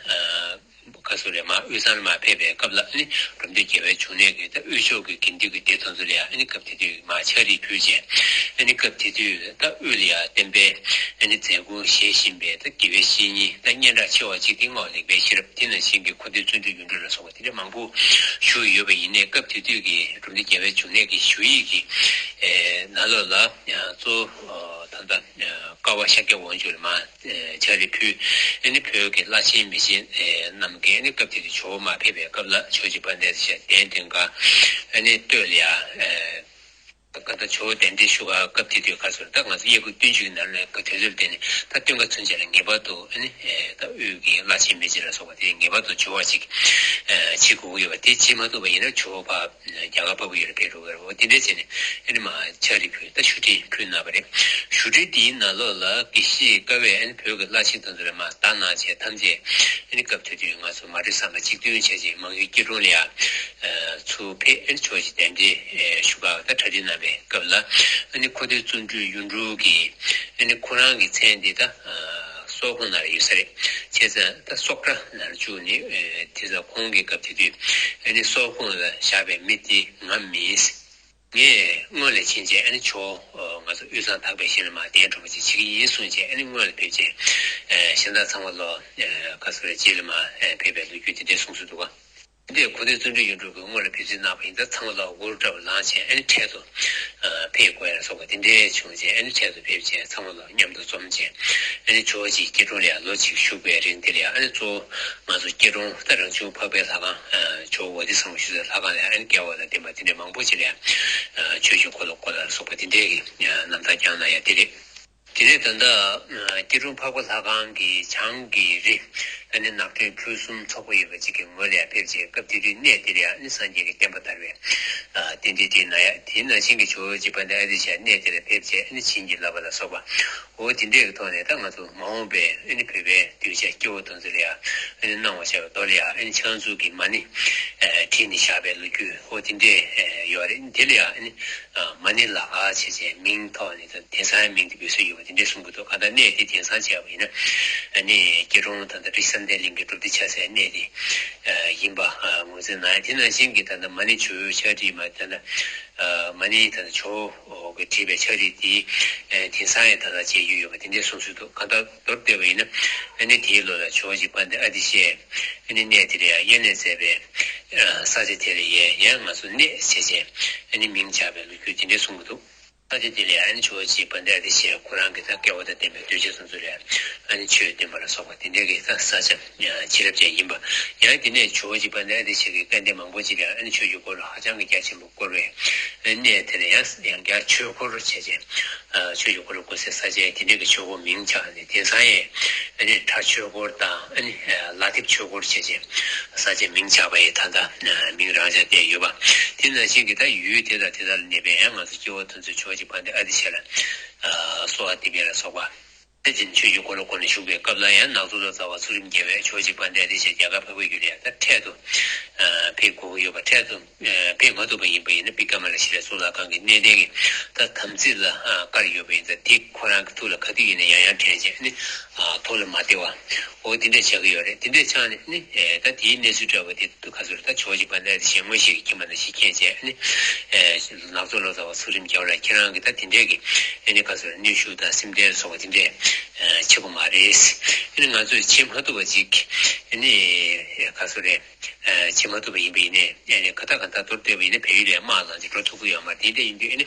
ཁ་སོ་རེ་མར་དབུས་གཙང་ལ་མར་ཕེབས་པའི་སྐབས་ལ་ཨ་ནི་འབྲོམ་སྟོན་རྒྱལ་བའི་འབྱུང་གནས་ཀྱིས་ད་དབུས་ཕྱོགས་ཀྱི་དགེ་འདུན་གྱི་སྡེ་དེ་ཚོ་ལ་ཡང་ཨ་ནི་སྐབས་དེ་དུས་མར་ཕྱག་རིས་ཕུལ་བྱས་ཨ་ནི་སྐབས་དེ་དུས་ད་དབུས་ལ་ཡང་བསྟན་པའི་ཨ་ནི་མཛད་སྒོ་བཞེས་བཞིན་པའི་ད་དགེ་བའི་བཤེས་གཉེན་ད་སྙན་གྲགས་ཆེ་བ་གཅིག་དེ་རྔོག་ལེགས་པའི་ཤེས་རབ་དེ་ནང་བཞིན་གྱི་ཁོ་ཐུགས་བརྩོན་འགྲུས་ཡོངས་གྲུབ་ལ་སོགས་པ་དེ་འདྲ་མང་པོ་བཞུགས་ཡོད་པ་ཡིན་ནའི་སྐབས་དེ་དུས་ཀྱི་འབྲོམ་སྟོན་རྒྱལ་བའི་འབྱུང་གནས་ཀྱི་བཞུགས་ཡིག་གི་ནང་ལོགས་ལ་གཙོ་བོ་ད་ལྟ་ཀ་བ་ཤཱཀྱ་དབང་ཕྱུག་ལ་མར། ཕྱག་རིས་ཕུལ། ཨ་ནི་བོད་ཀྱི་བླ་ཆེན་མི་ཆེན་རྣམས་ཀྱིས་ཨ་ནི་སྐབས་དེ་དུས་ཇོ་བོ་མར་ཕེབས་པའི་སྐབས་ལ་ཇོ་བོ་རྗེ་དཔལ་ལྡན་ཨ་ཏི་ཤ་གདན་དོན་ཁང་ཨ་ནི་སྟོད་ལ་ཡ། ད་ལྟ་ཇོ་བོ་གདན་འདྲེན་ཞུ་ག་སྐབས་དེ་དུས་ག་ཚོད་ད་ང་ཚོ་གཡས་སྐོར་བསྟན་བཅོས་ཀྱི་ནང་ལ་ག་དུས་ཚོད་བསྟན་ནས་ད་སྟོན་ཁ་ཚུན་ཆད་ལ་ངེས་པར་དུ་ཨ་ནི་ད་དབུས་ཀྱི་བླ་ཆེན་མི་ཆེན་ལ་སོགས་པ་དེ་ངེས་པར་དུ་འབྱོར་བ་ཞིག་བྱེད་དགོས་ཀྱི་ཡོད་པ་དེ་བྱེད་མ་ཐུབ་པ་ཡིན་ན་ཇོ་བོ་ཕར། རྒྱ་གར་འཕགས་པའི་ཡུལ་ལ་ཕེབས་འགྲོ་བའི་འོ་དེ་འདྲའི་བྱས་ནས་ཨ་ནི་མར་ཕྱག་རིས་ཕུལ་ད་ཞུ་སྒྲིག་ཕུལ་གནང་བ་རེད། ཞུ་སྒྲིག་འདིའི་ནང་ལོགས་ལ་དགེ་བཤེས་ཀ་བས་ཨ་ནི་བོད་ཀྱི་བླ་ཆེན་དེ་ཚོ་ལ་མར་བརྡ་གནང་བྱས་ཐམས་ཅད་ཨ་ནི་སྐབས་དེ་དུས་ང་ཚོ་མ་གྲོས་བསམ་པ་གཅིག་མཐུན་བྱས་ཅིང་མང་ཡུལ་སྐྱིད་གྲོང་ལ་ཡང་ཚུར་ཕེབས་ཨ་ནི་ཇོ་བོ་རྗེ་གདན་འདྲེན་ཞུ་ག་ད་གྲ་སྒྲིག་གནང་བའི་སྐབས་ལ་ཨ་ནི་ཁོ་ཐུགས་བརྩོན་འགྲུས་ཡུངས་འབྲུ་གིས་ཨ་ནི་ཁོ་རང་གི་མཚན་འདི་ད། སོག་ཁོངས་ནང་ལ་ཡོད་ས་རེད། བྱས་ཙང་ད་སོག་སྒྲ་ནང་ལ་བཅུག་ནས་དེ་ཙང་ཁོང་གི་སྐབས་དེ་དུས་ཨ་ནི་སོག་ཁོངས་ལ་བཞག་པའི་མི་དེ་ང་མིན། ངས་སྔོན་ལ་ཕྱིན་བྱས་ཨ་ནི་ཇོ་ང་ཚོ་དབུས་གཙང་དག་པའི་ཞིང་ལ་མར་གདན་དྲངས་པ་ཅིག་བྱེད་ཀྱི་ཡིན་གསུངས་བྱས་ཨ་ནི་སྔོན་ལ་ཕེབས་བྱས་གཞན་དག་ཚང་མ་ལོག་ག་ཚོད་རེ་རྗེས་ལ་མར་ཕེབས་པའི་ལོ་རྒྱུས་དེ་འདྲས་གསུངས་སྲོལ་འདུག་ག་འདི་ཁོ་ཚོའི་བརྩོན་འགྲུས་ཡོངས་གྲུབ་ཀྱི་སྔོན་ལ་ཕེབས་རྩིས་གནང་བ་ཡིན་ཙང་ཚང་མ་ལ་འུར་འདྲ་བ་ལངས་བྱས་ཨ་ནི་འཕྲལ་དུ་ཕེབས་དགོས་ཡ་ལ་སོགས་པ་དེ་འདྲའི་བྱུང་བྱས་ཨ་ནི་འཕྲལ་དུ་ཕེབས་བྱས་ཚང་མ་ལ་མཉམ་དུ་འཛོམས་བྱས་ཨ་ནི་ཇོ་བོ་རྗེ་སྐྱིད་གྲོང་ལ་ཡང་ལོ་གཅིག་བཞུགས་པའི་རིང་དེ་ལ་ཡང་ཨ་ནི་གཙོ་བོ་ང་ཚོ་སྐྱིད་གྲོང་ད་རང་བྱུང་འཕགས་པའི་ལྷ་ཁང་ཇོ་བོ་དྷི་སམ་བྷོ་བཞུགས་སའི་ལྷ་ཁང་ལ་ཡང་ཨ་ནི་སྐལ་བ་དང་ལྡན་པ་དེ་འདྲའི་མང་པོ་ཞིག་ལ་ཡང་ཆོས་ཞུ་འཁོར་ལོ་བསྐོར་ལ་སོགས་པ་དེ་འདྲའི་གི་རྣམ་ཐར་བསྐྱངས་གནང་ཡ་དེ་རེད། དེ་ནས་ད་ལྟ་སྐྱིད་གྲོང་འཕགས་པ་ལྷ་ཁང་གི་བྱང་གི་རི་ཨ་ནི་ནགས་ཁྲོད་ཕུན་སུམ་ཚོགས་པ་ཡོད་པ་ཅིག་གི་ངོས་ལ་ཡང་ཕེབས་བྱས་སྐབས་དེ་དུས་གནས་དེ་ལ་ཡང་ཨ་ནི་སངས་རྒྱས་ཀྱི་བསྟན་པ་དར་བའི་རྟེན་འབྲེལ་དེ་ན་ཡང་དེའི་ནང་བཞིན་གྱི་ཇོ་བོ་རྗེ་དཔལ་ལྡན་ཨ་ཏི་ཤ་གནས་དེ་ལ་ཕེབས་བྱས་ཨ་ནི་བྱིན་གྱིས་བརླབས་པ་ལ་སོགས་པ་འོ་དེ་འདྲས་ཀྱི་ཐོག་ནས་ད་ང་ཚོ་མ་འོངས་པའི་ཨ་ནི་བོད་པའི་གདུལ་བྱ་སྐྱེ་བོ་དེ་ཚོ་ལ་ཡང་ཨ་ནི་གནང་བ་བྱས་པ་མདོ་ལ་ཡང་ཨ་ནི་ཕྱག་མཛོད་ཀྱི་མ་ཎི་བྲིས་ནས་བཞག་པའི་ལོ་རྒྱུས་འོ་དེ་འདྲས་ཡོད་རེད། དེ་ལ་ཡང་ཨ་ནི། མ་ཎི་ལ་ཁ་བྱས་བྱས་མིང་ཐོག་ནས་དང་དེང་སང་མིང་དེ་འབོད་སྲོལ་ཡོད་པ་དེ་འདྲས་གསུང་གི་འདུག་གང་ལྟར་གནས་དེ་དེང་སང་བྱས་པ་ཡིན་ན་ཨ་ནི་སྐྱིད་གྲོང་དང་ད་རི་ས་ དཔལ་ལྡན་གླིང་གི་སྒྲུབ་སྡེ་ཆགས་སའི་གནས་དེ་ཡིན་པ་ངོས་འཛིན་གནང་ཡ། དེ་ནང་བཞིན་གྱི་ད་ལྟ་མ་ཎི་ཇོ་བོའི་ཕྱག་བྲིས་མ་ད་ལྟ་མ་ཎི་ད་ལྟ་ཇོ་བོ་གིས་བྲིས་པའི་ཕྱག་བྲིས་དེ་དེང་སང་ཡང་ད་ལྟ་མཇལ་རྒྱུ་ཡོད་པ་དེ་འདྲའི་གསུངས་སྲོལ་འདུག་གང་ལྟར་མདོར་བསྡུས་པ་ཡིན་ན་ཨ་ནི་དེའི་ལོ་ལ་ཇོ་བོ་རྗེ་དཔལ་ལྡན་ཨ་ཏི་ཤས་ཨ་ནི་གནས་དེ་ལ་ཡང་དབྱར་གནས་མཛད་པའི་ས་ཆ་དེ་ལ་ཡང་ཡང་ང་ཚོ་གནས་བྱས་བྱས་ཨ་ནི་མིང་ཆགས་པའི་ལོ་རྒྱུས་དེ་འདྲའི་གསུང་གི་འདུག་ས་ཆ་དེ་ལ་ཨ་ནི་ཇོ་བོ་རྗེ་དཔལ་ལྡན་ཨ་ཏི་ཤས་ཁོ་རང་གི་ད་སྐལ་བ་དང་ལྡན་པའི་གདུལ་བྱ་སོ་སོ་ལ་ཨ་ནི་ཆོས་སྟོན་པ་ལ་སོགས་པ་དེ་འདྲའི་གི་ད་ས་ཆ་བྱིན་རླབས་ཅན་ཡིན་པ། ཡང་དེ་ནས་ཇོ་བོ་རྗེ་དཔལ་ལྡན་ཨ་ཏི་ཤས་ཀྱི་སྐལ་ལྡན་མང་པོ་ཅིག་ལ་ཨ་ནི་ཆོས་ཀྱི་འཁོར་ལོ་ཧ་ཅང་གི་རྒྱ་ཆེན་པོ་བསྐོར་བའི་གནས་དེ་ལ་ཡང་ཡང་བསྐྱར་ཆོས་འཁོར་བྱས་རྗེས་ཆོས་ཀྱི་འཁོར་ལོ་བསྐོར་སའི་ས་ཆའི་དེ་འདྲའི་གི་ཆོས་འཁོར་མིང་ཆགས་ནས་དེང་སང་ཡང་ཨ་ནི་ཁྲ་ཆོས་འཁོར་དང་ཨ་ནི་ལ་དེབ་ཆོས་འཁོར་བྱས་རྗེས་ས་ཆའི་མིང་ཆགས་པ་ཡི་ད་ལྟ་མིང་རང་ཆགས་བསྡད་ཡོད་པ། དེ་ནང་བཞིན་གྱི་ད་ཡུལ་དེ་དང་དེ་དག་ལ་གནས་པའི་ཡང་ང་ཚོ་སྐྱེ་བོ་དེ་ཚོས་ཇོ་བོ་རྗེ་དཔལ་ལྡན་ཨ་ཏི་ཤ་ལ་གསོལ་བ་འདེབས་ཡས་ལ་སོགས་པ། དེ་བཞིན་ཆོས་ཀྱི་འཁོར་ལོ་བསྐོར་ནས་བཞུགས་པའི་སྐབས་ལ་ཡང་ནག་ཚོ་ལོ་ཙཱ་བ་ཚུལ་ཁྲིམས་རྒྱལ་བས་ཇོ་བོ་རྗེ་དཔལ་ལྡན་ཨ་ཏི་ཤ་རྒྱ་གར་འཕགས་པའི་ཡུལ་ལ་ཡང་ད་འཕྲལ་དུ་ཕེབས་དགོས་ཀྱི་ཡོད་པ། འཕྲལ་དུ་ཕེབས་མ་ཐུབ་པ་ཡིན་པ་ཡིན་ན་བི་ཀ་མ་ལ་ཤི་ལའི་གཙུག་ལག་ཁང་གི་གནས་བརྟན་གྱི་ད་དམ་ཚིག་ལ་བཀར་ཡོད་པ་ཡིན་ཙང་དེ་ཁོ་རང་གི་ཐུགས་ལ་ག་དུས་ཡིན་ན་ཡང་ཡང་དྲན་བྱས་ནི་ཐུགས་ལ་མ་བདེ་བ་འོ་དེ་འདྲ་ཆགས་ཀྱི་ཡོད་རེད། དེ་འདྲ་ཆགས་ནས་ནི་ད་དེའི་གནས་ཚུལ་འདྲ་བ་དེ་དུ་ག་ཚོད་ད་ཇོ་བོ་རྗེ་དཔལ་ལྡན་ཨ་ཏི་ཤ་མངོན་ཤེས་ཀྱིས་མཁྱེན་པ་ནང་བཞིན་མཁྱེན་བྱས་ནི་ནག་ཚོ་ལོ་ཙཱ་བ་ཚུལ་ཁྲིམས་རྒྱལ་བ་ལ་ཁྱེད་རང་གིས་ད་དེ་འདྲས་ཀྱི་ཨ་ནི་ག་ཚོད་གནོན་ཤུགས་དང་སེམས་ཁྲལ་སོགས་པ་དེ་འདྲས་ཆེ་པོ་མ་རེད། ཨ་ནི་ང་ཚོས་བྱེད་མ་ཐུབ་པ་ཅིག་ཨ་ནི་ག་ཚོད་རེད། བྱེད་མ་ཐུབ་པ་ཡིན་པ་ཡིན་ནའི་ཨ་ནི་ག་ད་ག་ད་མདོར་བསྡུས་པ་ཡིན་ན་བལ་ཡུལ་ལ་དམག་ལངས་ཏེ་འགྲོ་ཐུབ་ཀྱི་ཡོད་མ་རེད། དེ་འདྲ་ཡིན་དུས་ཨ་ནི་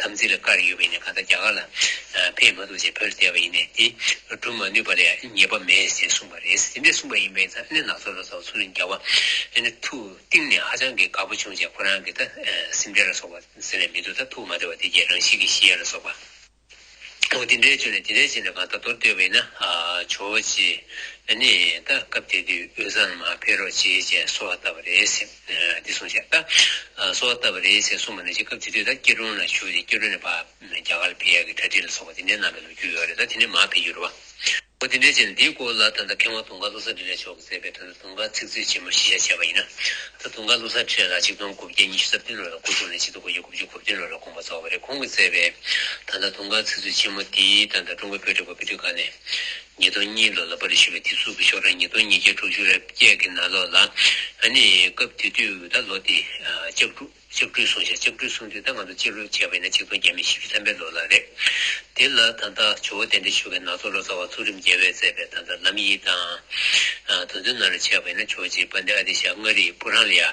དམ་ཚིག་ལ་བཀར་ཡོད་པ་ཡིན་ནའི་ག་ད་རྒྱ་གར་ལ་ཕེབས་མ་ཐུབ་ཅེས་བོད་ལ་བསྡད་པ་ཡིན་ནའི་དེ་སྒྲུབ་མ་ནུས་པ་ལ་ཡང་ཉེས་པ་མེད་ཅེས་གསུངས་པ་རེད། དེ་འདྲ་གསུངས་པ་ཡིན་པ་ཡིན་ཙང་ཨ་ནི་ནག་ཚོ་ལོ་ཙཱ་བ་ཚུལ་ཁྲིམས་རྒྱལ་བ་ཨ་ནི་ཐུགས་གཏིང་ནས་ཧ་ཅང་གི་དགའ་པོ་བྱུང་བྱས་ཁོ་རང་གི་ད་སེམས་ཁྲལ་ལ་སོགས་པ་ཟེར་ནས་མི་འདུག་ད་ཐུགས་མ་བདེ་བ་དེ་རྒྱས་རང་བཞིན་གྱིས་ཞི་ཡ་ལ་སོགས་པ། འོ་དེ་འདྲའི་བྱུང་ནས་དེ་འདྲའི་བྱས་ནས་གང་ལྟར་མདོར་བསྡུས་པ་ཡིན་ན་ཇོ་བོ་རྗེ་ནི་ད་སྐབས་དེ་དུས་དབུས་གཙང་ནང་མར་ཕེབས་རོགས་བྱེད་ཅེས་གསོལ་བ་བཏབ་པ་རེད་ཟེར་འདི་གསུངས་ཤག་ད་གསོལ་བ་བཏབ་པ་རེད་ཟེར་གསུངས་པ་ནང་བཞིན་སྐབས་དེ་དུས་ད་སྐྱིད་གྲོང་ལ་བཞུགས་ཏེ་སྐྱིད་གྲོང་ནས་ཕར་རྒྱ་གར་ལ་ཕེབས་ཡག་གི་གྲ་སྒྲིག་ལ་སོགས་པ་དེ་འདྲའི་གནང་བའི་ལོ་རྒྱུས་ཡོད་རེད། ད་དེ་ནས་མར་ཕེབས་རྒྱུ་རེད་བ། འོ་དེ་འདྲའི་བྱས་ནས་འདིའི་སྐོར་ལ་ད་ལྟ་མཁས་དབང་དུང་དཀར་བློ་བཟང་འཕྲིན་ལས་མཆོག་གིས་མཛད་པའི་ད་ལྟ་དུང་དཀར་ཚིག་མཛོད་ཆེན་མོ་གཞི་བཞག་བྱས་པ་ཡིན་ན། ད་དུང་དཀར་བློ་བཟང་འཕྲིན་ལས་ལགས་ཆིག་སྟོང་དགུ་བརྒྱ་ཉི་ཤུ་རྩ་བདུན་ལོ་ལ་སྐུ་འཁྲུངས་ནས་ཆིག་སྟོང་དགུ་བརྒྱ་དགུ་བཅུ་གོ་བདུན་ལོ་ལ་དགོངས་པ་རྫོགས་པ་རེད། ཁོང་གིས་མཛད་པའི་ད་ལྟ་དུང་དཀར་ཚིག་མཛོད་ཆེན་མོ་འདི་ད་ལྟ་ཀྲུང་གོའི་བོད་ཀྱི་དཔེ་སྐྲུན་ཁང་ནས་ཉིས་སྟོང་གཉིས་ལོ་ལ་པར་ཞུས་པའི་དེབ་གཟུགས་ཀྱི་ཤོག་གྲངས་ཉིས་སྟོང་ཉིས་བརྒྱ་དྲུག་ཅུ་རེ་བརྒྱད་ཀྱི་ནང་ལོགས་ལ་ཨ་ནི་སྐབས་དེ་དུས་ད་ལོ་དེ་ལྕགས་འབྲུག་ལྕགས་སྦྲུལ་གསུངས་ཤག་ལྕགས་སྦྲུལ་གསུངས་དུས་ད་ང་ཚོ་སྤྱི་ལོ་བྱས་པ་ཡིན་ན་ཆིག་སྟོང་བརྒྱ་མེད་བཞི་བཅུ་ཐམ་པའི་ལོ་ལ་རེད། དེ་ལ་ད་ལྟ་ཇོ་བོ་གདན་འདྲེན་ཞུ་མཁན་ནག་ཚོ་ལོ་ཙཱ་བ་ཚུལ་ཁྲིམས་རྒྱལ་བས་མཛད་པའི་ད་ལྟ་ལམ་ཡིག་དང་། ད་དུང་ནང་ལ་བྱས་པ་ཡིན་ན་ཇོ་བོ་རྗེ་དཔལ་ལྡན་ཨ་ཏི་ཤ་མངའ་རིས་སྤུ་རངས་ལ་ཡ་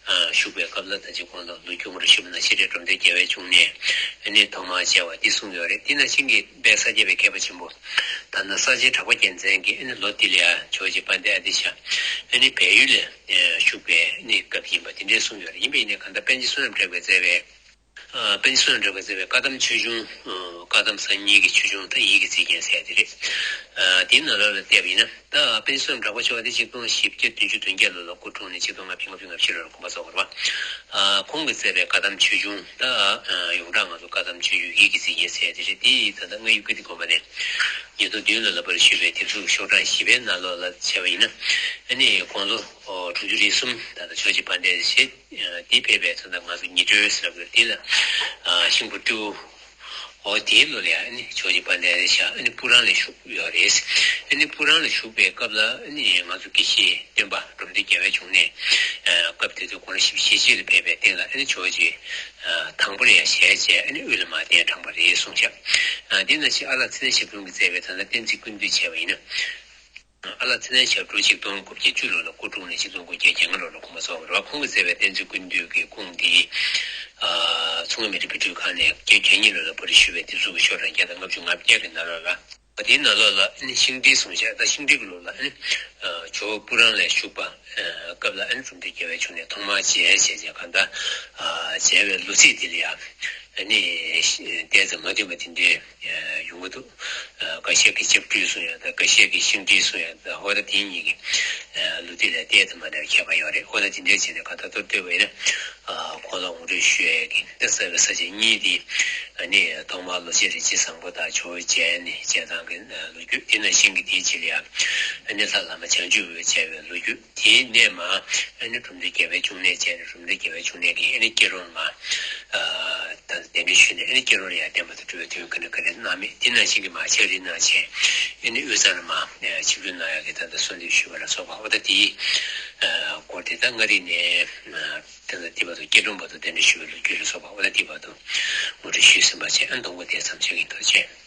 བཞུགས་པའི་སྐབས་ལ་ད་ཅི་གོང་ལ་ལོ་རྒྱུས་ངོ་སྤྲོད་ཞུས་པ་ན་ཤེས་རིག་སྒྲོམ་སྟོན་རྒྱལ་བའི་འབྱུང་གནས་ཨ་ནི་ཐོག་མར་མཇལ་བ་འདི་གསུངས་ཡོད་རེད། དེ་ནང་བཞིན་གྱི་དཔལ་ས་སྐྱ་པའི་མཁས་པ་ཆེན་པོ། ད་ནི་ས་ཆེན་གྲགས་པ་རྒྱལ་མཚན་གྱིས་ཨ་ནི་ལོ་འདི་ལ་ཡང་ཇོ་བོ་རྗེ་དཔལ་ལྡན་ཨ་ཏི་ཤ་ཨ་ནི་བལ་ཡུལ་ལ་བཞུགས་པའི་ཨ་ནི་སྐབས་ཡིན་པ་དེ་འདྲའི་གསུངས་ཡོད་རེད། ཡིན་པ་ཡིན་ནའི་གང་ལྟར་པཎ་ཆེན་བསོད་ནམས་གྲགས་པས་མཛད་པའི་ཨ་པཎ་ཆེན་བསོད་ནམས་གྲགས་པས་མཛད་པའི་བཀའ་གདམས་ཆོས་འབྱུང་། བཀའ་གདམས་སང་ཉིན་གྱི་ཆོས་འབྱུང་ད་ཡིད་ཀྱི་མཛེས་རྒྱན་ཟེར་ཡ་དེ་རེད། དེའི་ནང་ལོགས་ལ་བལྟས་པ་ཡིན་ན་ད་པཎ་ཆེན་བསོད་ནམས་གྲགས་པ་མཆོག་དེ་ཆིག་སྟོང་བཞི་བརྒྱ་བདུན་ཅུ་དོན་བརྒྱད་ལོ་ལ་སྐུ་འཁྲུངས་ནས་ཆིག་སྟོང་ལྔ་བརྒྱ་ལྔ་བཅུ་ང་བཞི་ལོ་ལ་དགོངས་པ་རྫོགས་པ་རེད་པ། ཁོང་གིས་མཛད་པའི་བཀའ་གདམས་ཆོས་འབྱུང་ད་ཡོངས་གྲགས་ང་ཚོ་བཀའ་གདམས་ཆོས་འབྱུང་ཡིད་ཀྱི་མཛེས་རྒྱན་ཟེར་ཡ་དེ་རེད། དེ་ད་ལྟ་རྔ་ཡབ་ཀིརྟི་དགོན་པ་ནས་ཉིས་སྟོང་བདུན་ལོ་ལ་པར་ཞུས་པའི་དེབ་གཟུགས་ཤོག་གྲངས་བཞི་པའི་ནང་ལོགས་ལ་བྱས་པ་ཡིན་ན་ཨ་ནི་དགུང་ལོ་དྲུག་ཅུ་རེ་གསུམ་ད་ལྟ་ཇོ་བོ་རྗེ་དཔལ་ལྡན་ཞེས། དེ་ཕེབས་པའི་ཚེ་ད་ང་ཚོ་ཉི་སྤྲུལ་ཟེར་བ་དེ་ལ་ཤིང་ཕོ་སྤྲེའུ། འོ་དེའི་ལོ་ལ་ཨ་ནི་ཇོ་བོ་རྗེ་དཔལ་ལྡན་ཨ་ཏི་ཤ་ཨ་ནི་སྤུ་རངས་ལ་བཞུགས་ཡོད་རེད། ཨ་ནི་སྤུ་རངས་ལ་བཞུགས་པའི་སྐབས་ལ་ཨ་ནི་ང་ཚོ་དགེ་བཤེས་སྟོན་པ་འབྲོམ་སྟོན་རྒྱལ་བའི་འབྱུང་གནས། སྐབས་དེ་དུས་དགུང་ལོ་བཞི་བཅུ་ཞེ་གཅིག་ལ་ཕེབས་པའི་སྟེང་ལ་ཨ་ནི་ཇོ་བོ་རྗེ་དང་པོར་ཡང་ཞལ་མཇལ་ཨ་ནི་དབུས་ལ་མར་གདན་དྲངས་པ་རེད་གསུངས་ཤག་དེ་ནང་བཞིན་ཨ་ལགས་ཚེ་བརྟན་ཞབས་དྲུང་གིས་མཛད་པའི་ད་ལྟ་བསྟན་འཛིན་ཀུན་འདུས་བྱས་པ་ཡིན་ན། ཨ་ལགས་ཚེ་བརྟན་ཞབས་དྲུང་ཆིག་སྟོང་དགུ་བརྒྱ་བཅུ་ལོ་ལ་སྐུ་འཁྲུངས་ནས་ཆིག་སྟོང་དགུ་བརྒྱ་གྱ་ལྔ་ལོ་ལ་དགོངས་པ་རྫོགས་པ་རེད་པ། ཁོང་གིས་མཛད་པའི་བསྟན་འཛིན་ཀུན་འདུས་ཀྱི་ཁུངས་འདི། མཚོ་སྔོན་མི་རིགས་དཔེ་སྐྲུན་ཁང་ནས་བརྒྱད་ཅུ་གྱ་གཉིས་ལོ་ལ་པར་ཞུས་པའི་དེབ་གཟུགས་ཀྱི་ཤོག་གྲངས་བརྒྱ་དང་ལྔ་བཅུ་ང་བརྒྱད་ཀྱི་ནང་ལོགས་ལ། དེའི་ནང་ལོགས་ལ་ཤིང་སྤྲེལ་གསུངས་ཤག་ད་ཤིང་སྤྲེལ་གྱི་ལོ་ལ་ཇོ་བོ་སྤུ་རངས་ལ་བཞུགས་པ་སྐབས་ལ་འབྲོམ་སྟོན་རྒྱལ་བའི་འབྱུང་གནས་ཐོག་མར་མཇལ་བྱས་བྱས་གང་ལྟར་མཇལ་བའི་ལོ་ཚིགས་དེ་ལ་ཡང་ཏོག་ཙམ་མ་མཐུན་པ་དེ་འདྲའི། ཡོང་གི་འདུག་འགའ་ཤས་ཀྱིས་ལྕགས་སྦྲུལ་གསུང་ཡ་དང་འགའ་ཤས་ཀྱིས་ཤིང་སྤྲེལ་གསུང་ཡ་དང་། ཧོ་ད་དེ་གཉིས་ཀྱི་ལོ་རྒྱུས་ལ་ཏོག་ཙམ་མ་འདྲ་བའི་ཁྱད་པར་ཡོད་རེད། ཧོ་ད་དེ་འདྲའི་བྱས་ནས་གང་ལྟར་མདོར་བསྡུས་པ་ཡིན་ན་གོང་ལ་ངོ་སྤྲོད་ཞུ་ཡས་ཀྱི་ད་གསར་པའི་ས་ཆ་གཉིས་དེ་ནི་ཐོག་མར་ལོ་ཆེན་རིན་ཆེན་བཟང་པོ་དང་ཇོ་བོ་མཇལ་ནས་མཇལ་ཐང་གི་ལོ་རྒྱུས། དེ་ནང་བཞིན་གྱི་དེའི་རྗེས་ལ་ཡང་ལྷ་བླ་མ་བྱང་ཆུབ་འོད་མཇལ་བའི་ལོ་རྒྱུས། དེའི་ནས་མར་ཨ་ནི་འབྲོམ་སྟོན་རྒྱལ་བའི་འབྱུང་གནས་བྱས་ནས་འབྲོམ་སྟོན་རྒྱལ་བའི་འབྱུང་གནས་ཀྱི་ཨ་ནི་སྐྱེ་རུང་མ་ད་ གདན་འདྲེན་ཞུས་ནས་ཨ་ནི་སྐྱེ་རོང་ལ་ཡང་བདེན་པ་དང་འགྲོ་བའི་དོན་ག་འདྲ་ག་འདྲ་གནང་མེད་དེ་ནང་བཞིན་གྱི་མ་ཆ་རི་ནང་བཞིན་ཨ་ནི་དབུས་གཙང་ལ་མ་ཆིབས་བསྒྱུར་གནང་ཡག་གི་ད་ལྟ་གསོལ་འདེབས་ཞུས་པ་ལ་སོགས་པ་འོ་ད་དེའི་སྐོར་དེ་ད་མངའ་རིས་ནས་ད་ལྟ་དེ་བར་དུ་སྐྱེ་འགྲོ་བར་དུ་གདན་འདྲེན་ཞུས་པའི་ལོ་རྒྱུས་ལ་སོགས་པ་འོ་ད་དེ་བར་དུ་ངོ་སྤྲོད་ཞུས་ཟིན་པ་བྱས་ཨ་ནི་གདོང་པ་དེ་མཚམས་ཆགས་ཀྱི་འདུག་བྱས།